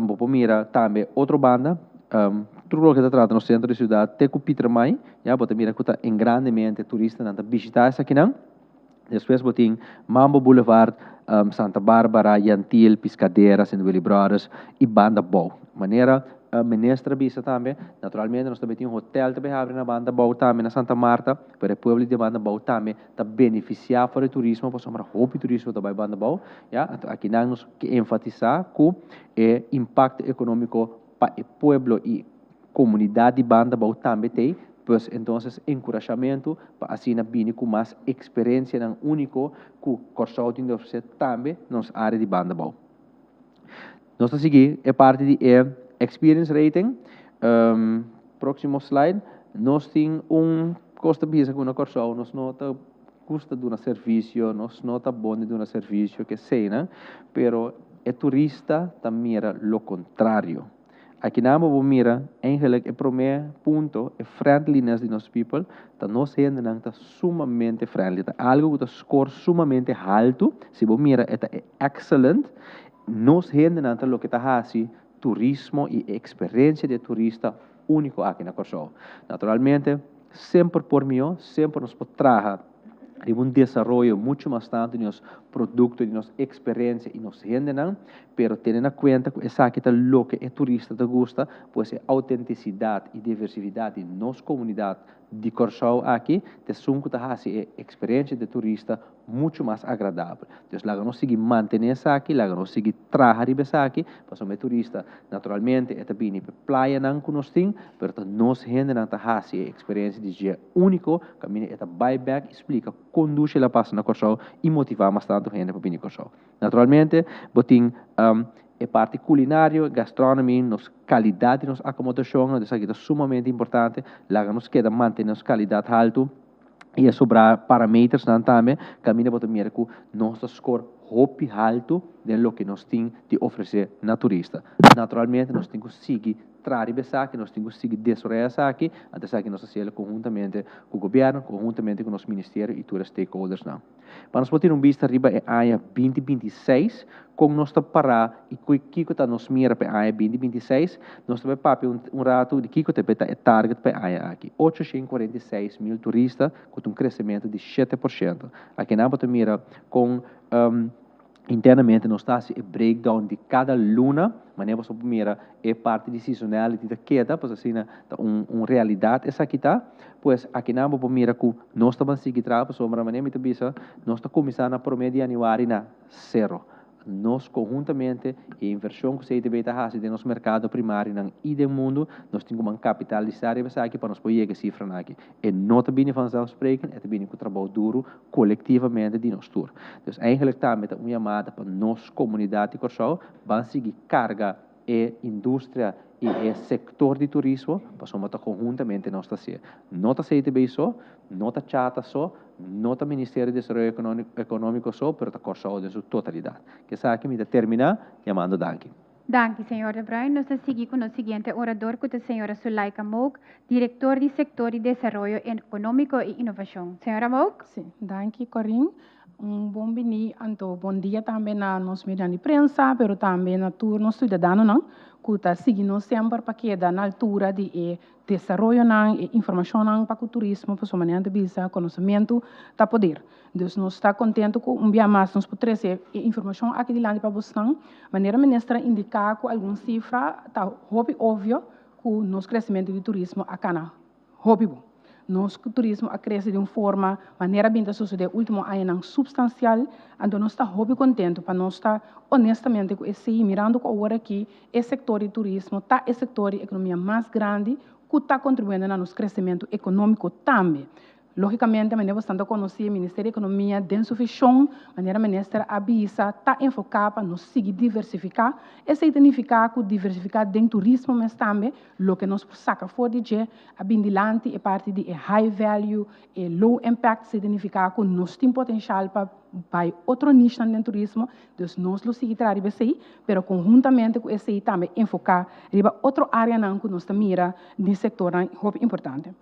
bo mira tambe otro banda, tur loke ta trata na centro di ciudad, te cu Pietermaai, ja, bo mira cu ta en grandemente turistanan ta bishita esakinan. Despues bo tin Mambo Boulevard, Santa Barbara, Jan Thiel, Piscadera, St. Willibrordus y Banda Bou. Manera minister a bisa tambe, naturalmente nos tambe tin un hotel tambe habri na Banda Bou tambe na Santa Marta, pero e pueblo di Banda Bou tambe ta beneficia for di turismo, pasobra hopi turismo tambe Banda Bou, ja, aki nos ke enfatisa cu e impacto economico pa e pueblo y comunidad di Banda Bou tambe tin, pues entonces encouragement pa asina bini cu mas experiencianan unico cu Corsou tin di ofrece tambe nos area di Banda Bou. Nos ta sigui e parti di e experience rating. Proximo slide. Nos tin un cos ta bisa cu na Corsou nos no ta gusta di un servicio, nos no ta bon di un servicio cu sea, pero e turista ta mira lo contrario. Aki nan bo mira, eigenlijk e prome punto, e friendliness di nos people, ta nos hendenan ta sumamente friendly, ta algo cu ta score sumamente halto, si bo mira, ta excellent, nos hendenan ta loke ta haci turismo y experiencia di turista unico aki na Corsou. Naturalmente, semper por miho, semper nos por traha. Riba un desaroyo muchu mas tantu di nos produkto, di nos eksperensia i nos hendenan, pero tene na kuenta ku esaki ta loke e turista ta gusta, pues e autentisidat i diversividat di nos komunidat di Kòrsou aki ta esun ku ta hasi e eksperensia di e turista muchu mas agradabel. Dus laga nos sigui mantené esaki, laga nos sigui traha riba esaki, pasobra e turista naturalmente e ta bini pa e playanan ku nos tin, pero ta nos hendenan ta hasi e eksperensia di dje úniko, kaminda e ta bai bèk i splika kon dushi el a pasa na Kòrsou i motivá mas tantu hende pa bini Kòrsou. Naturalmente bo tin e parti kulinario, gastronomy, nos kalidat di nos akomodashon, esaki ta sumamente importante, laga nos keda mantené nos kalidat haltu. I e sobrá parametersnan tambe kaminda bo ta mira ku nos ta skor hopi haltu den loke nos tin di ofresé na turista. Naturalmente nos tin ku sigui traha riba esaki, nos tin ku sigui desaroyá esaki, anto esaki nos ta hasiel konhuntamente ku gobièrnu, konhuntamente ku nos ministerio i tur e stakeholdersnan. Pa nos por tira un bista riba e aña 2026, kon nos ta pará i kiko ta nos mira pa e aña 2026, nos ta bai papia un ratu di kiko ta ta e target pa e aña aki. 846.000 turista ku ta un kresementu di 7%. Akinan bo ta mira kon internamente nos ta hasi e breakdown di kada luna, manera boso por mira e parti di seasonality ta keda, pues asina ta un realidat esaki ta. Pues akinan bo por mira ku nos ta ban sigui traha pasobra manera mi ta bisa nos ta kuminsá na promé di yanüari na sero. Nos konhuntamente e invershon ku CTB ta hasi den nos merkado primarionan i den mundu, nos tin ku ban kapitalisá riba esaki pa nos por yega e sifranan aki. E no ta bini vanzelfsprekend, e ta bini ku trabou duru kolektivamente di nos tur. Dus eigenlijk tambe ta un yamada pa nos komunidat di Kòrsou ban sigui karga e industria i e sektor di turismo pasobra ta konhuntamente nos ta hasié. No ta CTB so, no ta Chata so, no ta Ministerio di Desaroyo Ekonómiko so, pero ta Kòrsou den su totalidat. Ku esaki mi ta terminá yamando danki. Danki, señor De Bruin. Nos ta sigui ku nos siguiente orador ku ta señora Sulaika Mook, direktor di Sektor di Desaroyo Ekonómiko i Inovashon. Señora Mook? Sí, danki Corinne. Un bon bini anto bon dia tambe na nos median di prensa, pero tambe na tur nos ciudadanonan ku ta sigui nos semper pa keda na altura di e desaroyonan, e informashonnan pa ku turismo, pasobra manera nan ta bisa konosementu ta poder. Dus nos ta kontentu ku un bia mas nos por trese e informashon aki dilanti pa bosnan. Manera minister a indiká ku algun sifra ta hopi obvio ku nos kresementu di turismo a kana hopi bon. Nos turismo a krese di un forma manera bin ta sosodé último añanan supstansial, anto nos ta hopi kontentu pa nos ta honestamente ku esei mirando ku awor aki e sektor di turismo ta e sektor di ekonomia mas grandi ku ta kontribuyendo na nos kresementu ekonómiko tambe. Lógikamente, manera bo ta konosí, Ministerio di Ekonomia den su vishon, manera minister a bisa, ta enfoká pa nos sigui diversifiká. Esei ta nifiká ku diversifiká den turismo mes tambe, loke nos por saka for di dje, a bin dilanti e parti di e high value, e low impact, esei ta nifiká ku nos tin potenshal pa bai otro nichenan den turismo, dus nos lo sigui traha riba esei, pero konhuntamente ku esei tambe enfoká riba otro áreanan ku nos ta mira di sektornan hopi importante.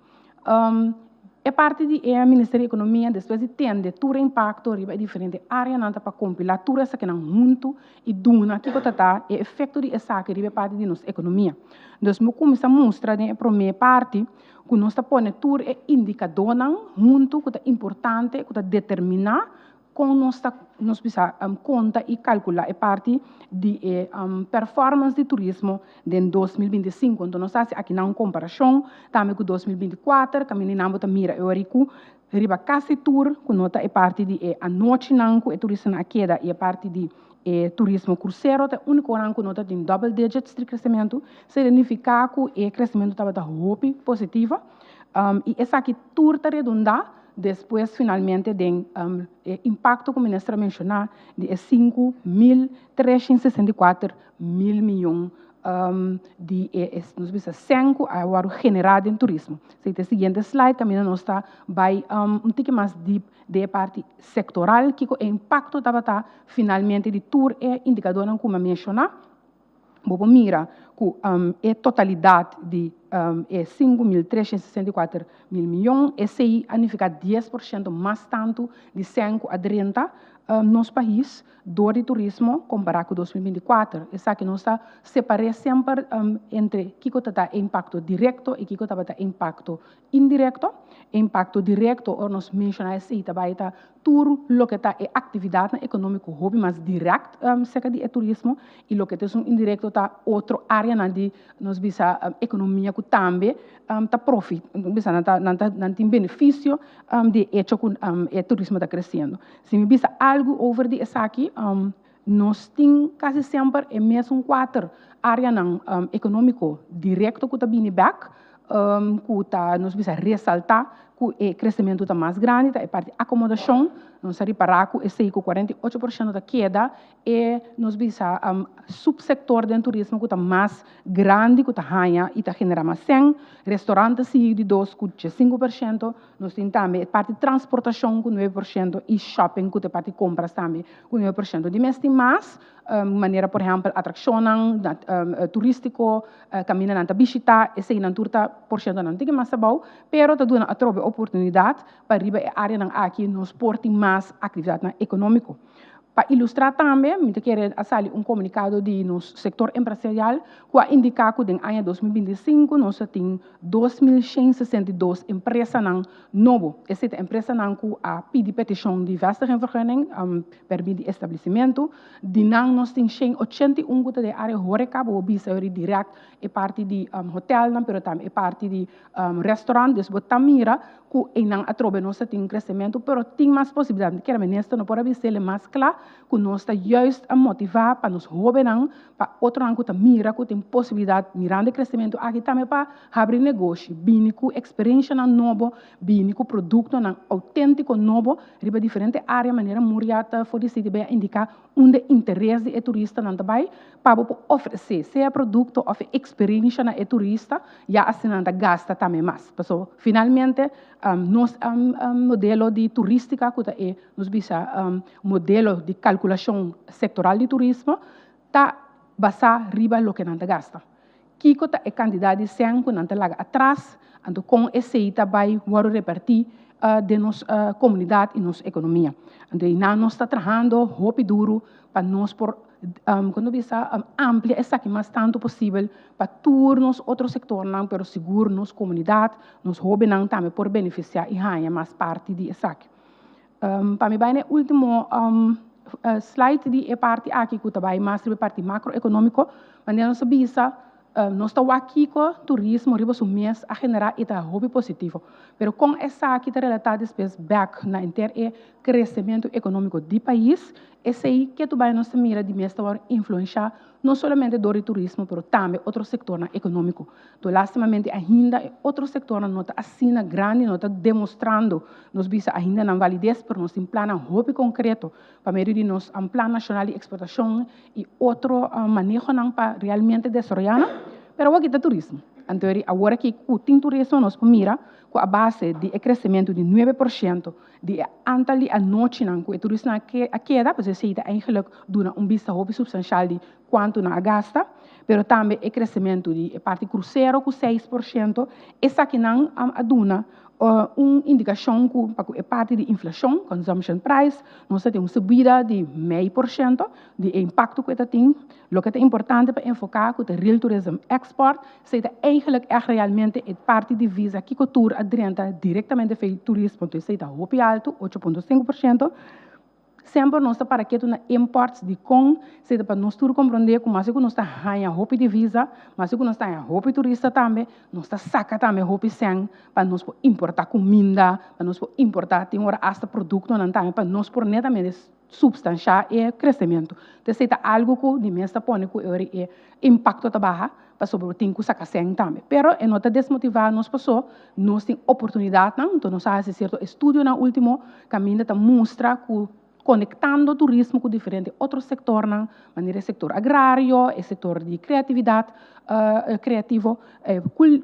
E parti di e Ministerio di Ekonomia despues di tende tur e impakto riba e diferente áreanan ta pa kompilá tur esakinan huntu i duna kiko ta ta e efekto di esaki riba e parti di nos ekonomia. Dus mi kuminsá mustra den e promé parti ku nos ta pone tur e indikadónan huntu ku ta importante ku ta determiná Kon nos ta nos bisa konta i kalkulá e parti di e performance di turismo den 2025? Anto nos ta hasi akinan un komparashon tambe ku 2024, kaminda nan bo ta mira e ora ku riba kasi tur ku no ta e parti di e anochinan ku e turistanan a keda i e parti di e turismo krusero ta e únikonan ku no ta tin double digits di kresementu, esei ta nifiká ku e kresementu tabata hopi positivo i esaki tur ta redundá Despues finalmente den e impacto cu minister a menciona di e 5.364 mil miyon di e nos bisa cen cu a wordo genera den turismo. Esey ta e siguiente slide caminda nos ta bay un tiki mas diep den e parti sectoral kico e impacto tabata finalmente di tur e indicadornan cu mi a menciona. Bo por mira ku e totalidat di e 5.364 mil mion, esei a nifiká 10% mas tantu di sèn ku a drenta. nos pais dor di turismo kompará ku 2024. Esaki nos ta separ'é semper entre kiko ta ta e impakto direkto i kiko tabata e impakto indirekto. E impakto direkto ora nos menshoná esei ta bai ta tur loke ta e aktividatnan ekonómiko hopi mas dirèkt serka di e turismo i loke ta esun indirekto ta otro áreanan di nos bisa ekonomia ku tambe ta profi bisa nan ta nan ta nan tin benefisio di e echo ku e turismo ta kresiendo. Si mi bisa algu over di esaki nos tin kasi semper e mesun kuater áreanan ekonómiko direkto ku ta bini bèk ku ta nos bisa resaltá ku e kresementu ta mas grandi ta e parti akomodashon. Nos a ripará ku esei ku 48% ta keda e nos bisa supsektor den turismo ku ta mas grandi ku ta haña i ta generá mas sèn. Restorant ta sigui di dos ku 15%. Nos tin tambe e parti transportashon ku 9% i shopping ku ta e parti kompras tambe ku 9%. Di mes tin mas manera por ehèmpel atrakshonnan turístiko kaminda nan ta bishitá eseinan tur ta porshentonan tin mas abou pero ta duna atrobe oportunidat pa riba e áreanan aki nos por tin mas aktividatnan ekonómiko. Pa ilustrá tambe, mi ta kere a sali un komunikado di nos sektor empresarial ku a indiká ku den aña 2025 nos a tin 2162 empresanan nobo. Esei ta empresanan ku a pidi petishon di vestigingvergunning, pèrmit di establesimentu. Di nan nos tin 181 ku ta den área hóreka, bo por bisa yori dirèkt e parti di hotèlnan pero tambe e parti di restaurant. Dus bo ta mira ku einan atrobe nos ta tin un kresementu, pero tin mas posibilidat. Mi ta kere minister no por a bis'el mas kla ku nos ta juist a motivá pa nos hóbennan, pa otronan ku ta mira ku tin posibilidat mirando e kresementu aki tambe pa habri negoshi, bini ku eksperenshanan nobo, bini ku produktonan outéntiko nobo riba diferente área manera Muriat ta for di CTB a indiká unda interes di e turistanan ta bai pa bo por ofresé sea produkto òf e eksperensha na e turista, ya asina nan ta gasta tambe mas. Pasobra finalmente nos modelo di turístika ku ta e nos bisa modelo di kalkulashon sektoral di turismo ta basá riba loke nan ta gasta. Kiko ta e kantidat di sèn ku nan ta laga atras, anto kon esei ta bai wòrdu repartí den nos komunidat i nos ekonomia. Anto einan nos ta trahando hopi duru pa nos por kon ta bisa amplia esaki mas tantu posibel pa tur nos otro sektornan, pero sigur nos komunidat, nos hóbennan tambe por benefisiá i haña mas parti di esaki. Pa mi bai na e último slide di e parti aki ku ta bai mas riba e parti makroekonómiko, manera nos a bisa nos ta wak kiko turismo riba su mes a generá i ta hopi positivo. Pero kon esaki ta relatá despues bèk na henter e kresementu ekonómiko di pais, esei ke tu bai nos ta mira di mes ta wòrdu influenshá no solamente dor di turismo pero tambe otro sektornan ekonómiko. To lastimamente ainda e otro sektornan no ta asina grandi, no ta demostrando nos bisa ainda nan valides, pero nos tin plannan hopi konkreto pa medio di nos Plan Nashonal di Eksportashon i otro manehonan pa realmente desaroyá nan. Pero awor kita turismo. Anto awor aki ku tin turismo nos por mira ku a base di e kresementu di 9% di e antal di anochinan ku e turistanan a keda, pues esei ta eigenlijk duna un bista hopi supstanshal di kuantu nan a gasta, pero tambe e kresementu di e parti krusero ku 6%, esakinan a duna un indikashon ku pa ku e parti di inflashon, consumption price, nos ta tin un subida di 0,5% di e impakto ku e ta tin. Loke ta importante pa enfoká ku ta real tourism export, esei ta eigenlijk ègt realmente e parti di visa kiko tur a drenta direktamente for di turismo, entonces esei ta hopi altu, 8,5%. Semper nos ta para ketu na imports dikon esei ta pa nos tur komprondé ku maske ku nos ta haña hopi divisa, maske ku nos ta haña hopi turista tambe, nos ta saka tambe hopi sèn pa nos por importá kuminda, pa nos por importá tin ora asta produktonan tambe pa nos por netamente supstanshá e kresementu. Entonces esei ta algu ku di mes ta pone ku e ora e impakto ta baha pasobra bo tin ku saka sèn tambe. Pero e no ta desmotivá nos paso nos tin oportunidatnan, enton nos a hasi sierto estudionan último kaminda ta mustra ku konektando turismo ku diferente otro sektornan, manera e sektor agrario, e sektor di kreatividat kreativo,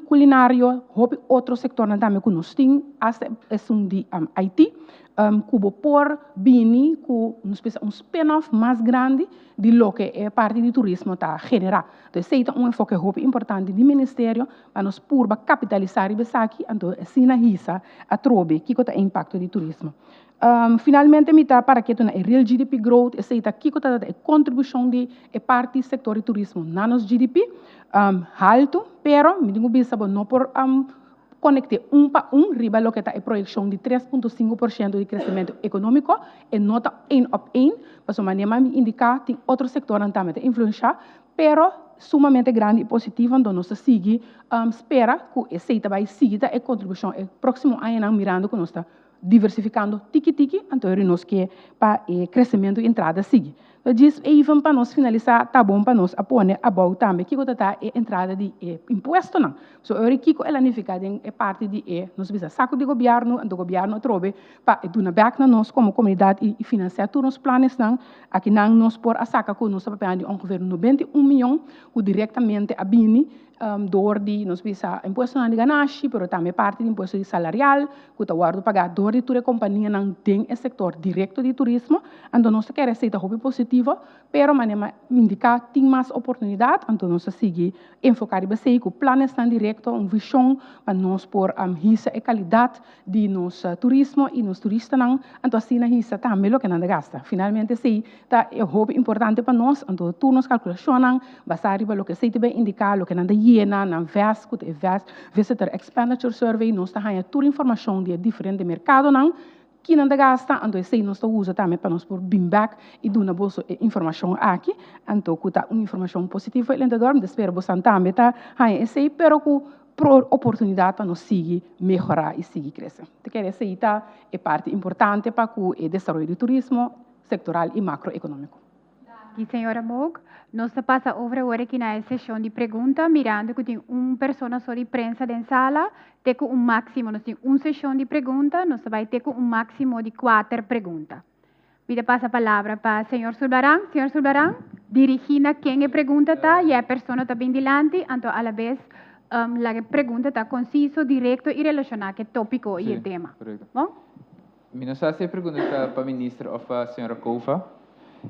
kulinario, hopi otro sektornan tambe ku nos tin, asta esun di IT. Ku bo por bini ku nos bisa un spin-off mas grandi di loke e parti di turismo ta generá. Entonces esei ta un enfoke hopi importante di ministerio pa nos purba kapitalisá riba esaki, anto asina hisa atrobe kiko ta e impakto di turismo. Finalmente mi ta para ketu na e real GDP growth, esei ta kiko ta e kontribushon di e parti sektor di turismo na nos GDP, haltu, pero mi tin ku bisa bo no por Konekt'é un pa un riba loke ta e proyekshon di 3.5% di kresementu ekonómiko, e no ta één op één, pasobra manera mi indiká tin otro sektornan tambe ta influenshá, pero sumamente grandi i positivo, anto nos ta sigui spera ku esei ta bai sigui ta e kontribushon e próksimo añanan mirando ku nos ta diversifikando tiki tiki, anto eri nos ke pa e kresementu i entrada sigui. Djis even pa nos finalisá, ta bon pa nos a pone abou tambe kiko ta ta e entrada di e impuestonan. So eri kiko el a nifiká den e parti di e, nos bisa saku di gobièrnu, anto gobièrnu atrobe pa e duna bèk na nos komo komunidat i finansiá tur nos planesnan. Akinan nos por a saka ku nos ta papia di ongeveer 91 mion ku direktamente a bini dor di nos bisa impuestonan di ganashi, pero tambe parti di impuesto di salarial ku ta wòrdu pagá dor di tur e kompanianan den e sektor direkto di turismo. Anto nos ta kere esei ta hopi positivo, pero manera mi indiká tin mas oportunidat, anto nos ta sigui enfoká riba esei ku planesnan direkto, un vishon pa nos por hisa e kalidat di nos turismo i nos turistanan, anto asina hisa tambe loke nan ta gasta. Finalmente esei ta e hopi importante pa nos, anto tur nos kalkulashonnan basá riba loke esei ta bin indiká, loke nan ta yena, nan VES, ku ta e VES, Visitor Expenditure Survey, nos ta haña tur informashon di e diferente merkadonan, ki nan ta gasta, anto esei nos ta usa tambe pa nos por bin bèk i duna boso e informashon aki, anto ku ta un informashon positivo i alentador, mi ta spera bosan tambe ta haña esei, pero ku Pro oportunidat pa nos sigui mehorá i sigui krese. Ta kere esei ta e parti importante pa ku e desaroyo di turismo sektoral i makroekonómiko. Danki, señora Mook. Nos ta pasa over awor aki na e seshon di pregunta, mirando ku tin un persona so di prensa den sala, te ku un máksimo. Nos tin un seshon di pregunta, nos ta bai te ku un máksimo di kuater pregunta. Mi ta pasa palabra pa señor Sulbaran. Señor Sulbaran, dirigí na ken e pregunta ta i e persona ta bin dilanti, anto alabes laga e pregunta ta konsiso, direkto i relashoná ku e tópiko i e tema. Bon? Mi no sa si e pregunta ta pa minister òf pa señora Cova.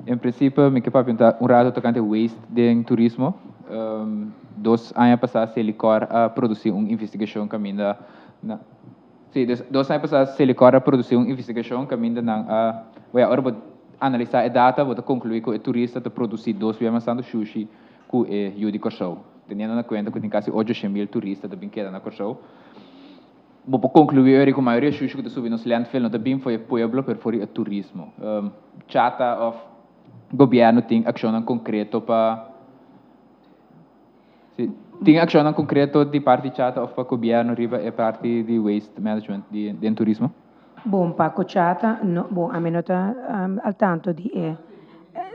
En prinsipio mi ke papia un rato tokante waste den turismo. Dos aña pasá Selikor a produsí un investigashon kaminda na. Sí, dus dos aña pasá Selikor a produsí un investigashon kaminda nan a, wea, ora bo analisá e data bo ta konkluí ku e turista ta produsí dos bia mas tantu shushi ku e yu di Kòrsou. Teniendo na kuenta ku tin kasi 800.000 turista ta bin keda na Kòrsou, bo por konkluí ora ku mayoria shushi ku ta subi nos landfill no ta bin for e pueblo pero for di e turismo. Chata òf gobièrnu tin akshonnan konkreto pa. Si, tin akshonnan konkreto di parti Chata òf pa gobièrnu riba e parti di waste management di den turismo? Bon, pa ku Chata, no, bon, ami no ta al tanto di e,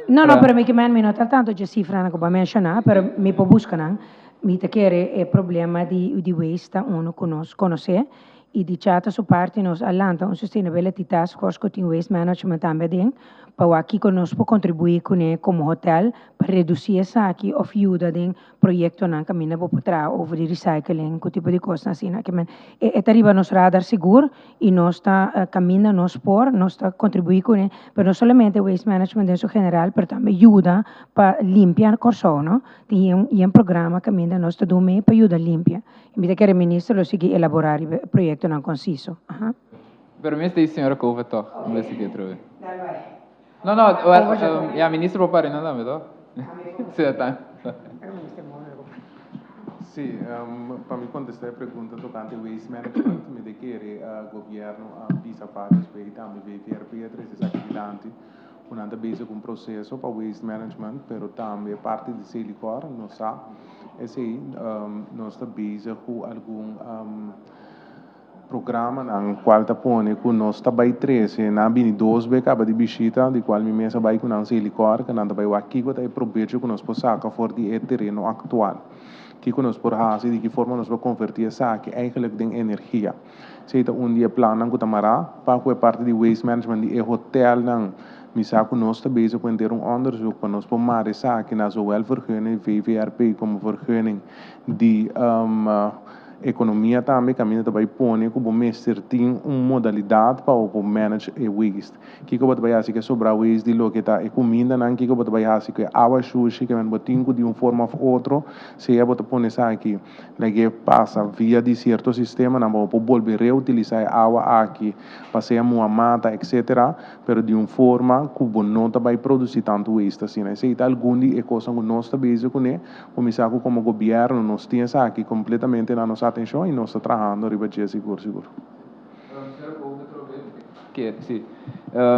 no, no, pero mi ke men mi no ta al tanto dje sifranan ku bo a menshoná, pero mi por buska nan. Mi ta kere e problema di di waste ta unu ku nos konosé i di Chata su parti nos a lanta un sustainability task force ku tin waste management tambe aden pa wak kiko nos por kontribuí kuné komo hotel pa redusí esaki òf yuda den proyektonan kaminda bo por traha over di recycling ku tipo di kosnan asina. Ke men e ta riba nos radar sigur i nos ta kaminda nos por nos ta kontribuí kuné, pero no solamente waste management den su general pero tambe yuda pa limpia Kòrsou no. Tin yen programa kaminda nos ta dun mee pa yuda limpia. I mi ta kere minister lo sigui elaborá riba e proyektonan konsiso. Pero mi esta señora Cova tòg, mi lo sigui atrobe. No, no, well, ja, minister por para tambe, toch? Sí, ta. Sí, pa mi contesta e pregunta tocante waste management, mi ta kere gobierno a bisa varios bey tambe VVRP a trece esaki dilanti cu nan ta bezig cu un proceso pa waste management, pero tambe parti di Selikor nos sa esey, nos ta bezig cu algun Programanan cual ta pone cu nos ta bay trece, nan a bini dos be caba di bishita, di cual mi mes a bay cu nan Selikor, cu nan ta bay wak kico ta e probecho cu nos por saca for di e tereno actual. Kico nos por haci, di ki forma nos por converti esaki eigenlijk den energia. Esey ta un di e plannan cu ta mara pa cu e parti di waste management di e hotelnan. Mi sa cu nos ta bezig cu henter un onderzoek pa nos por mara esaki na zowel vergunning VVRP como vergunning di. Ekonomia tambe kaminda ta bai pone ku bo mester tin un modalidat pa bo por manage e waste. Kiko bo ta bai hasi ku e sobrá waste di loke ta e kumindanan, kiko bo ta bai hasi ku e awa shushi, ke men bo tin ku di un forma òf otro sea bo ta pone esaki lag'é pasa via di sierto sistemanan pa bo por bolbe reutilisá e awa aki pa sea muha mata etcetera, pero di un forma ku bo no ta bai produsí tantu waste asina. Esei ta algun di e kosnan ku nos ta bezig kuné. Kuminsá ku komo gobièrnu nos tin esaki kompletamente na nos atenshon i nos ta trahando riba dje sigur sigur.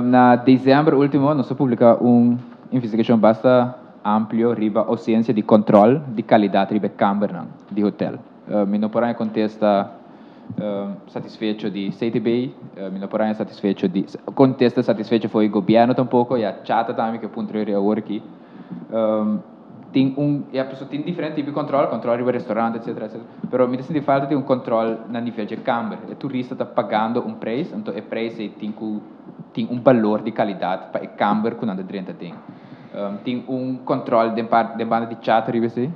Na desèmber último nos a publiká un investigashon basta amplio riba ousensia di kòntròl di kalidat riba e kambernan di hotèl. Mi no por haña kontesta satisfecho di CTB, mi no por haña satisfecho di kontesta satisfecho for di gobièrnu tampoko, ya chata tambe ke puntra yori awor aki. Tin un, ya pasobra tin diferente tipo di kòntròl, kòntròl riba restaurant etcetera etcetera, pero mi ta sinti falta di un kòntròl na nivel dje kamber. E turista ta pagando un preis, anto e preis ei tin ku tin un balor di kalidat pa e kamber ku nan ta drenta den. Tin un kòntròl den part den banda di chata riba esei?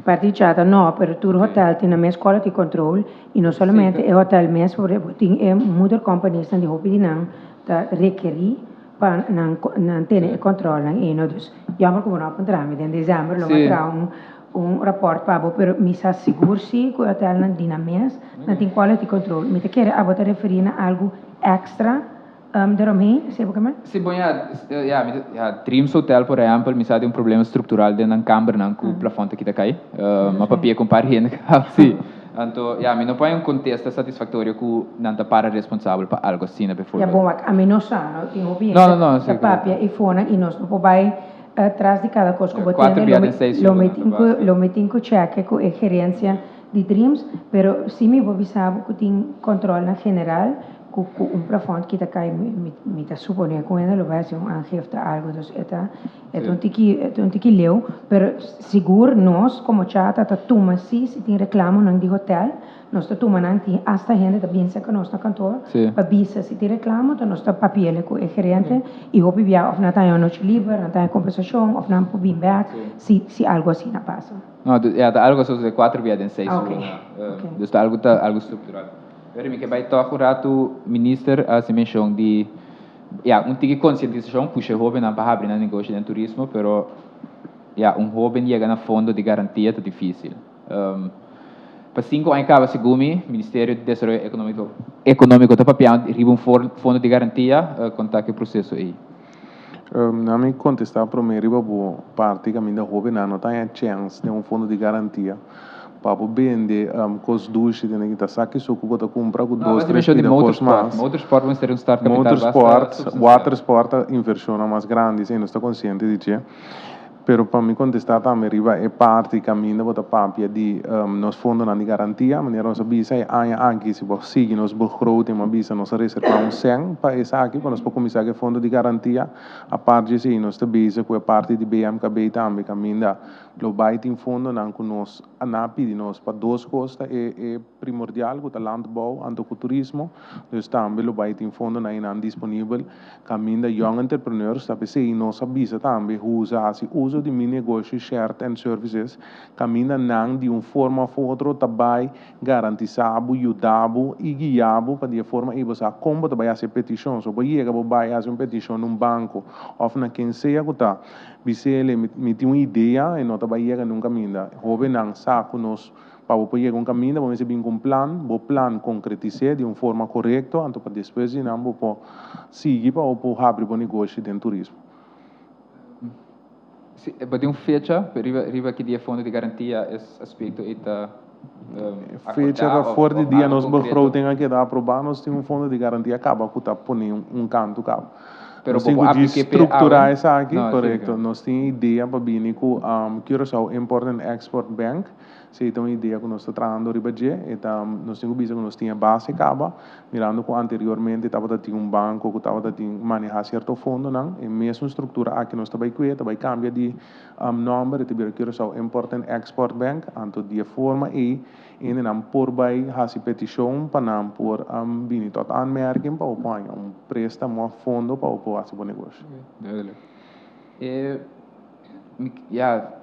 Parti di chata no, pero tur hotel tin nan mes quality control y no solamente e hotel mes, bo tin e moeder companiesnan di hopi di nan ta rekeri pa nan nan tene e controlnan ei no. Dus jammer cu bo no a puntra mi den december lo mi a traha un un rapport pa bo, pero mi sa sigur si cu e hotelnan di nan mes nan tin quality control. Mi ta kere abo ta referi na algo extra Deromheen, esei bo ke men? Si, bon ya, ya, mi ta, ya, Dreams Hotel por ehempel, mi sa di un problema structural den nan kambernan ku plafond ta kita kai. Mi a papia ku un par hende kaba, si. Anto, ya, mi no por haña un kontesta satisfaktorio ku nan ta para responsabel pa algu asina, Ya, bijvoorbeeld. bon, wak, ami no sa, no? Tin hopi No, hende no, no, ta si, papia korekto. i fonan i nos no por bai tras di kada kos ku Ya, bo kuater tende. bia Lo mi, den seis lo mi luna, ta tin ku, basta. lo mi tin ku chèkè ku e gerensia di Dreams, pero si mi por bisa bo ku tin kòntròlnan general Ku ku un plafond ki ta kai mi mi ta supone ku hende lo bai hasi un aangifte algo dus e ta e ta un tiki e ta un tiki leu pero sigur nos komo chata ta tuma si si tin reklamonan di hotel nos ta tuma nan tin asta hende ta bin serka nos na kantoor pa bisa si tin reklamo ta nos ta papiele ku e gerente i hopi bia of nan ta haña un nochi liber nan ta haña kompensashon of nan por bin bek si si algo asina pasa. No ya ta algo a sosode kuater bia den seis luna dus ta algo ta algo struktural. Pero mi ke bai tòg un ratu minister a hasi menshon di ya un tiki konsientisashon pusha e hóbennan pa habri nan negoshi den turismo pero ya un hóben yega na fondo di garantia ta difísil. Pa sinku aña kaba segun mi Ministerio di Desaroyo Ekonómiko Ekonómiko ta papiando riba un fondo di garantia kon ta ku e proseso ei? Na mi kontestá promé riba bo parti kaminda hóbennan no ta haña chèns den un fondo di garantia. Pa bo bende kos dushi tene ki ta sa ki su ku bo ta kumpra ku dos tres pida kos mas. Motorsport mester un start kapital basta Motorsport, substansial. watersport ta invershonnan mas grandi, esei nos ta konsiente di dje. Pero pa mi kontestá tambe riba e parti kaminda bo ta papia di nos fondonan di garantia, manera nos a bisa e aña aki si bo sigui nos begroting a bisa nos a reservá un sèn pa esaki pa nos por kuminsá ku e fondo di garantia. Apart di esei nos ta bezig ku e parti di BMKB tambe kaminda Lo bai tin fondonan ku nos a na pidi nos pa dos kos ta e e primordial ku ta landbouw anto ku turismo, dus tambe lo bai tin fondonan einan disponibel kaminda young entrepreneurs ta p'esei nos a bisa tambe huza hasi uso di mi negoshi shared and services kaminda nan di un forma of otro ta bai garantisa bo, yuda bo i guia bo pa di e forma ei bo sa kon bo ta bai hasi e petishon. So bo yega bo bai hasi un petishon na un banko of na ken sea ku ta. Bis'el, Mi tin un idea, e no ta bai yega nun kaminda. Hóbennan sa ku nos, pa bo por yega un kaminda, bo mester bin ku un plan, bo plan konkretis'é di un forma korekto, anto pa despues di nan bo por sigui pa bo por habri bo negoshi den turismo. Si, bo tin un fecha riba riba ki dia Fondo di Garantia es aspekto ei ta E fecha ta for di dia nos begroting a keda aprobá, nos tin un fondo di garantia kaba ku ta pone un kantu kaba. Pero Nos tin bo ku por djis apliké p'e strukturá awe? esaki, No, sí, korekto. sí. Nos tin idea pa bini ku Curaçao Import and Export Bank. Esei ta un idea ku nos ta trahando riba dje. E ta, nos tin ku bisa ku nos tin e base kaba, mirando ku anteriormente tabata tin un banko ku tabata tin manehá sierto fondonan. E mesun struktura aki nos ta bai kue, ta bai kambia di nòmber, e ta bira Curaçao Import and Export Bank. Anto di e forma ei Hendenan por bai hasi petishon pa nan por bini tot aanmerking pa bo por haña un préstamo òf fondo pa bo por hasi bo negoshi. Duidelijk. E, mi, ya,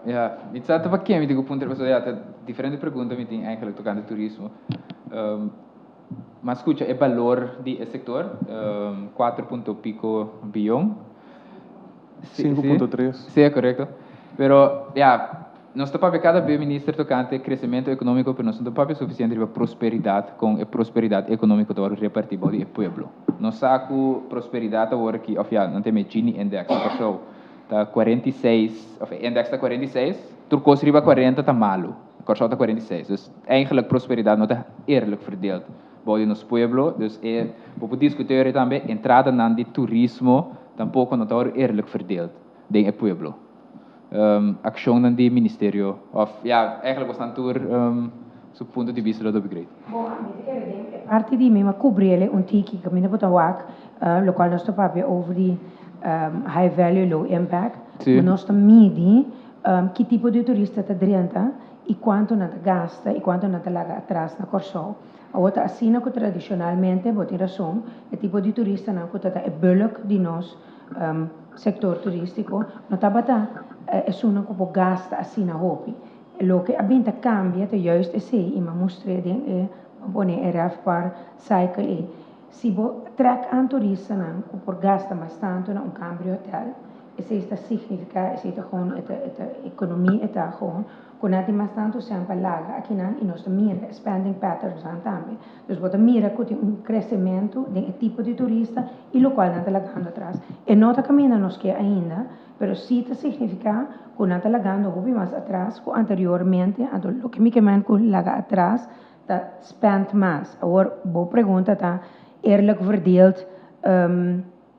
Ja, mi sa ta pa ken mi tin ku puntra pasobra ya ta diferente pregunta mi tin eigenlijk tokante turismo. Mi a skucha e balor di e sektor, kuater punto piko biyon. 5.3. Sí, korekto. Pero ya, nos ta papia kada be minister tokante kresementu ekonómiko, pero nos no ta papia sufisiente riba prosperidat, kon e prosperidat ekonómiko ta wòrdu repartí bou di e pueblo. Nos sa ku prosperidat awor aki, òf ya, nan ta yama e Gini Index na Kòrsou, ta 46, òf e index ta 46, tur kos riba 40 ta malu. Kòrsou ta 46. Dus eigenlijk prosperidat no ta eerlijk verdeeld bou di nos pueblo. Dus e, bo por diskutí ori tambe, entradanan di turismo tampoko no ta wòrdu eerlijk verdeeld den e pueblo. Akshonnan di ministerio òf ya, eigenlijk bosnan tur su punto di bista lo ta great. Bon, mi ta kere den e parti di mi m'a kubri el un tiki kaminda bo ta wak, lokual nos ta papia over di high value, low impact. Sí. Nos ta midi ki tipo di turista ta drenta i kuantu nan ta gasta i kuantu nan ta laga atras na Kòrsou. Awor ta asina ku tradishonalmente, bo tin rason, e tipo di turistanan ku ta ta e bulk di nos sektor turístiko no tabata esunnan ku por gasta asina hopi. Loke a bin ta kambia ta juist esei i mi a mustr'é den e, bo pone e RevPAR cycle ei. Si bo trèk an turistanan ku por gasta mas tantu na un kamber di hotèl, esei ta signifiká, esei ta gewoon e ta e ta ekonomia e ta gewoon ku nan tin mas tantu sèn pa laga akinan i nos ta mira e spending patternsnan tambe. Dus bo ta mira ku tin un kresementu den e tipo di turista i lokual nan ta lagando atras. E no ta kaminda nos ke ainda, pero sí ta signifiká ku nan ta lagando hopi mas atras ku anteriormente. Anto loke mi ke men ku laga atras ta spend mas. Awor bo pregunta ta eerlijk verdeeld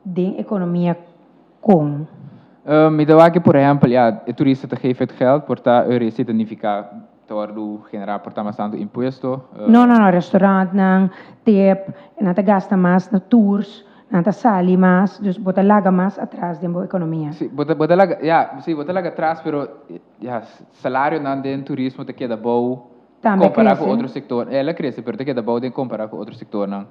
den ekonomia kon? Mi ta wak por ehèmpel, ya, e turista ta geef het geld, por ta euro esei ta nifiká ta wòrdu generá por ta mas tantu impuesto. No, no, no, restaurantnan, tep, nan ta gasta mas na tours, nan ta sali mas, dus bo ta laga mas atras den bo ekonomia. Sí, bo ta, bo ta laga, ya, sí, bo ta laga atras, pero, ya, salarionan den turismo ta keda bou Tambe kompará ku krese. otro sektor. El a krese, pero ta keda bou den kompará ku otro sektornan.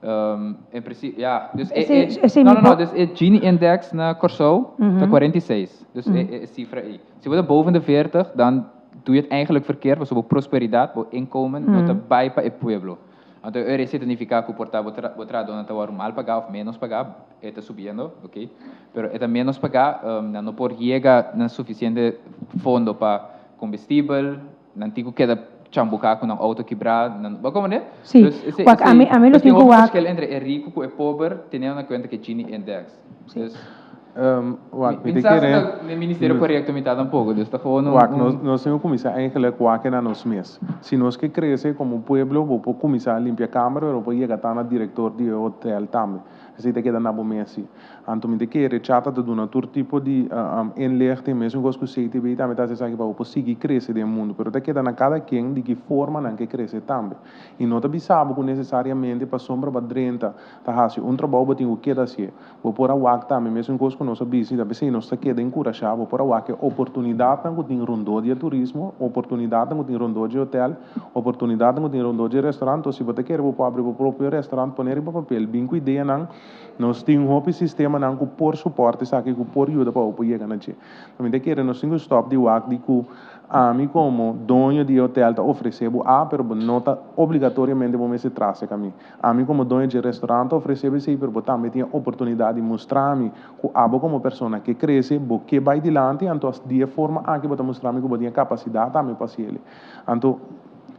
En principio, ja, dus e, Esei, e, esei no, mi no, no, por. dus e Gini Index na Kòrsou ta 46, dus e, e sifra ei. Si bo ta boven de 40, dan doe je het eigenlijk verkeerd, pasobra bo prosperidat, bo inkomen, no ta bai pa e pueblo. Anto e ora esei ta nifiká ku por ta bo tra, bo trahadónan ta wòrdu mal pagá òf ménos pagá, e ta subiendo, oké, pero e ta ménos pagá, nan no por yega na sufisiente fondo pa kombestibel, Nan tin ku keda chambuká ku nan outo kibrá, nan, bo komprendé? Sí, Dus esei, wak, esei, ami, ami lo dus tin tin ku hopi wak. verschil entre e riku ku e pober, teniendo na kuenta ku e Gini Index. Sí. Dus, Wak, mi mi ta ta sa si kere. ta e ministerio korekto mi ta tampoko, dus ta gewoon un, Wak, nos, un. nos tin ku kuminsá eigenlijk wak na nos mes. Si nos ke krese komo pueblo, bo por kuminsá limpia kamber, pero bo por yega ta na direktor di e hotel tambe. Esei ta keda na bo mes si. Anto mi ta kere Chata ta duna tur tipo di inlichting, mesun kos ku CTB tambe ta hasi esaki pa bo por sigui krese den mundu, pero ta keda na kada ken di ki forma nan ke krese tambe. I no ta bisa bo ku nesesariamente pasobra bo a drenta ta hasi un trabou bo tin ku keda hasié. Bo por a wak tambe mesun kos ku nos a bisa i ta p'esei nos ta keda enkurashá bo por a wak e oportunidatnan ku tin rondó di e turismo, oportunidatnan ku tin rondó di e hotel, oportunidatnan ku tin rondó di e restaurant. Si bo ta kere bo por abri bo propio restaurant, pone riba papel, bin ku ideanan. Nos tin hopi sistemanan ku por suporta esaki, ku por yuda pa bo por yega na dje. Mi ta kere nos tin ku stòp di wak di ku ami komo doño di e hotel ta ofresé bo A, pero bo no ta obligatoriamente bo mester trase ka mi. Ami komo doño dje restaurant ta ofresé bo esei, pero bo tambe tin e oportunidat di mustra mi ku abo komo persona ke krese, bo ke bai dilanti, anto di e forma aki bo ta mustra mi ku bo tin e kapasidat tambe pa hasiel. Anto,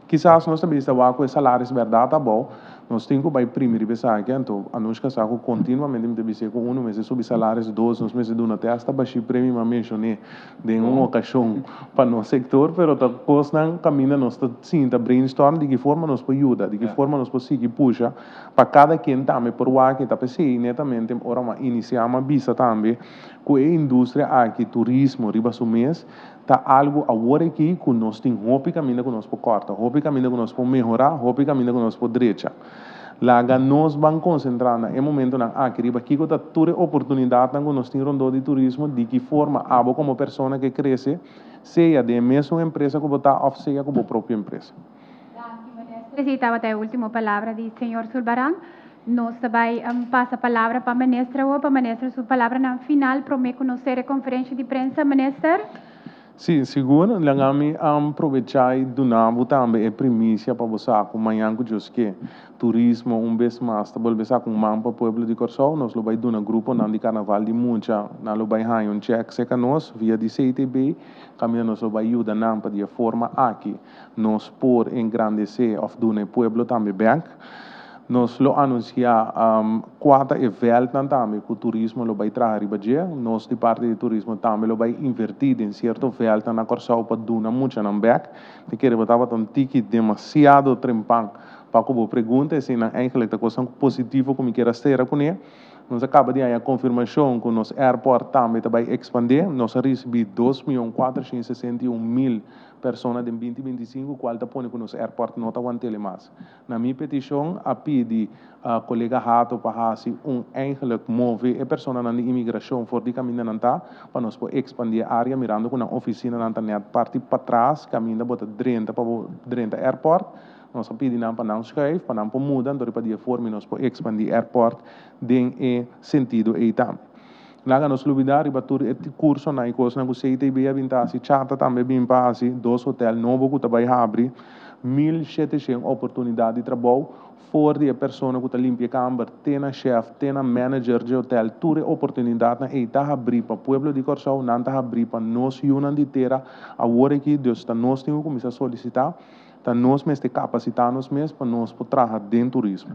kisas nos ta bisa wak ku e salaris bèrdat abou, nos tin ku bai primi riba esaki. Anto, Anushka sa ku kontinuamente mi ta bis'é ku unu mester subi salaris, dos nos mester duna te asta bashí premio mi a menshoné den un okashon pa nos sektor, pero ta kosnan kaminda nos ta sinta brainstorm di ki forma nos por yuda, di ki forma nos por sigui pusha pa kada ken tambe por wak i ta p'esei netamente ora mi a inisiá mi a bisa tambe ku e industria aki, turismo riba su mes, Ta algu awor aki ku nos tin hopi kaminda ku nos por kòrta, hopi kaminda ku nos por mehorá, hopi kaminda ku nos por drecha. Laga nos ban konsentrá na e momentunan aki riba kiko ta tur e oportunidatnan ku nos tin rondó di turismo, di ki forma abo komo persona ke krese, sea den e mesun empresa ku bo ta òf sea ku bo propio empresa. Danki, Minister. Esei tabata e último palabra di señor Sulbarán. Nos ta bai pasa palabra pa Minister awor, pa Minister su palabranan final promé ku nos sera e konferensha di prensa. Minister. Sí, sigur. Laga mi probechá i duna bo tambe e primisia pa bo sa ku mañan ku Dios ke, turismo un bes mas ta bolbe sa ku man pa pueblo di Kòrsou. Nos lo bai duna gruponan di karnaval di mucha, nan lo bai haña un chèk serka nos via di CTB, kaminda nos lo bai yuda nan pa di e forma aki nos por engrandesé òf duna e pueblo tambe bèk. Nos lo anunsiá kua ta e vèltnan tambe ku turismo lo bai traha riba dje. Nos di parti di turismo tambe lo bai invertí den sierto vèltnan na Kòrsou pa duna muchanan bèk. Mi kere bo tabata un tiki demasiado trempan pa ku bo pregunta. Eseinan eigenlijk ta kosnan positivo ku mi kier a sera kuné. Nos a kaba di haña konfirmashon ku nos airport tambe ta bai ekspandé. Nos a risibí 2.461.000 persona den 2025, kual ta pone ku nos airport no ta want'el mas. Na mi petishon a pidi kolega Hato pa hasi un eigenlijk move e personanan di imigrashon for di kaminda nan ta pa nos por ekspandí e área mirando ku nan ofisinanan ta nèt parti patras kaminda bo ta drenta pa bo drenta airport. Nos a pidi nan pa nan schuif pa nan por muda anto riba di e forma nos por ekspandí airport den e sentido ei tambe. Laga nos lubidá riba tur e kursonan i kosnan ku CTB a bin ta hasi, Chata tambe bin pa hasi, dos hotel nobo ku ta bai habri, 1700 oportunidat di trabou for di e persona ku ta limpia e kamber te na shèf, te na manager dje hotel, tur e oportunidatnan ei ta habrí pa pueblo di Kòrsou, nan ta habrí pa nos yunan di tera awor aki, dus ta nos tin ku kuminsá solisitá. Ta nos mester kapasitá nos mes pa nos por traha den turismo.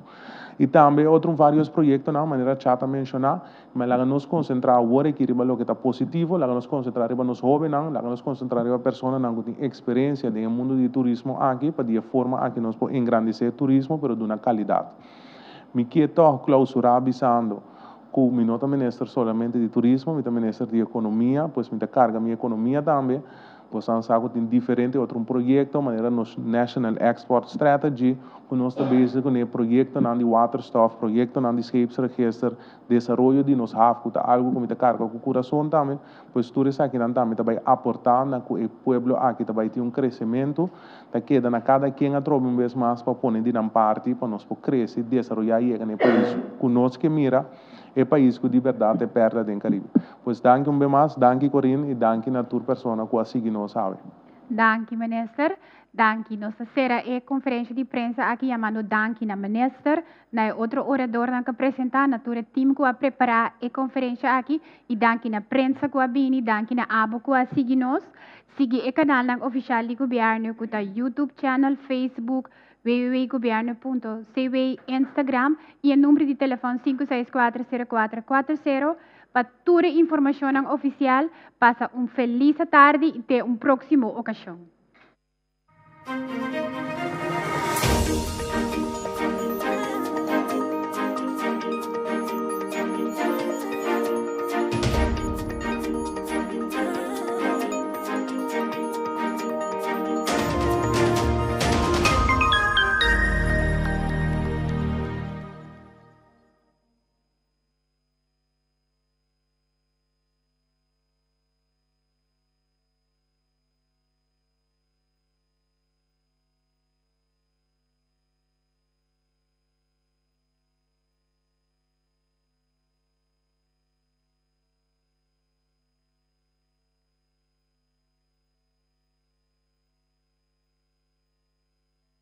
I tambe otro vários proyektonan, manera Chat a menshoná, ma laga nos konsentrá awor aki riba loke ta positivo, laga nos konsentrá riba nos hóbennan, laga nos konsentrá riba personanan ku tin eksperensia den e mundu di turismo aki, pa di e forma aki nos por engrandesé turismo pero duna kalidat. Mi ke tòg klousurá bisando ku mi no ta minister solamente di turismo, mi ta minister di ekonomia, pues mi ta karga mi ekonomia tambe. Bosan sa ku tin diferente otro un proyekto manera nos National Export Strategy ku nos ta bezig kuné, proyektonan di waterstof, proyektonan di scheepsregister, desaroyo di nos haf ku ta algu ku mi ta karga ku kurason tambe. Pues tur esakinan tambe ta bai aportá na ku e pueblo aki ta bai tin un kresementu. Ta keda na kada ken atrobe un bes mas pa pone di nan parti pa nos por krese, desaroyá i yega na e pais ku nos ke mira. E pais ku di bèrdat e pèrda den Karibe. Pues danki un be mas, danki Corinne i danki na tur persona ku a sigui nos awe. Danki Minister. Danki. Nos ta sera e conferencia di prensa aki yamando danki na Minister, na e otro oradornan ku a presenta, na tur e team ku a prepara e conferencia aki i danki na prensa ku a bini, danki na abo ku a sigui nos. Sigui e kanalnan ofishal di Gobierno ku ta YouTube channel, Facebook, www.gobierno.cw, Instagram y e number di telefon 5640440 pa tur e informacionnan oficial. Pasa un feliz tardi y te un proximo ocasion.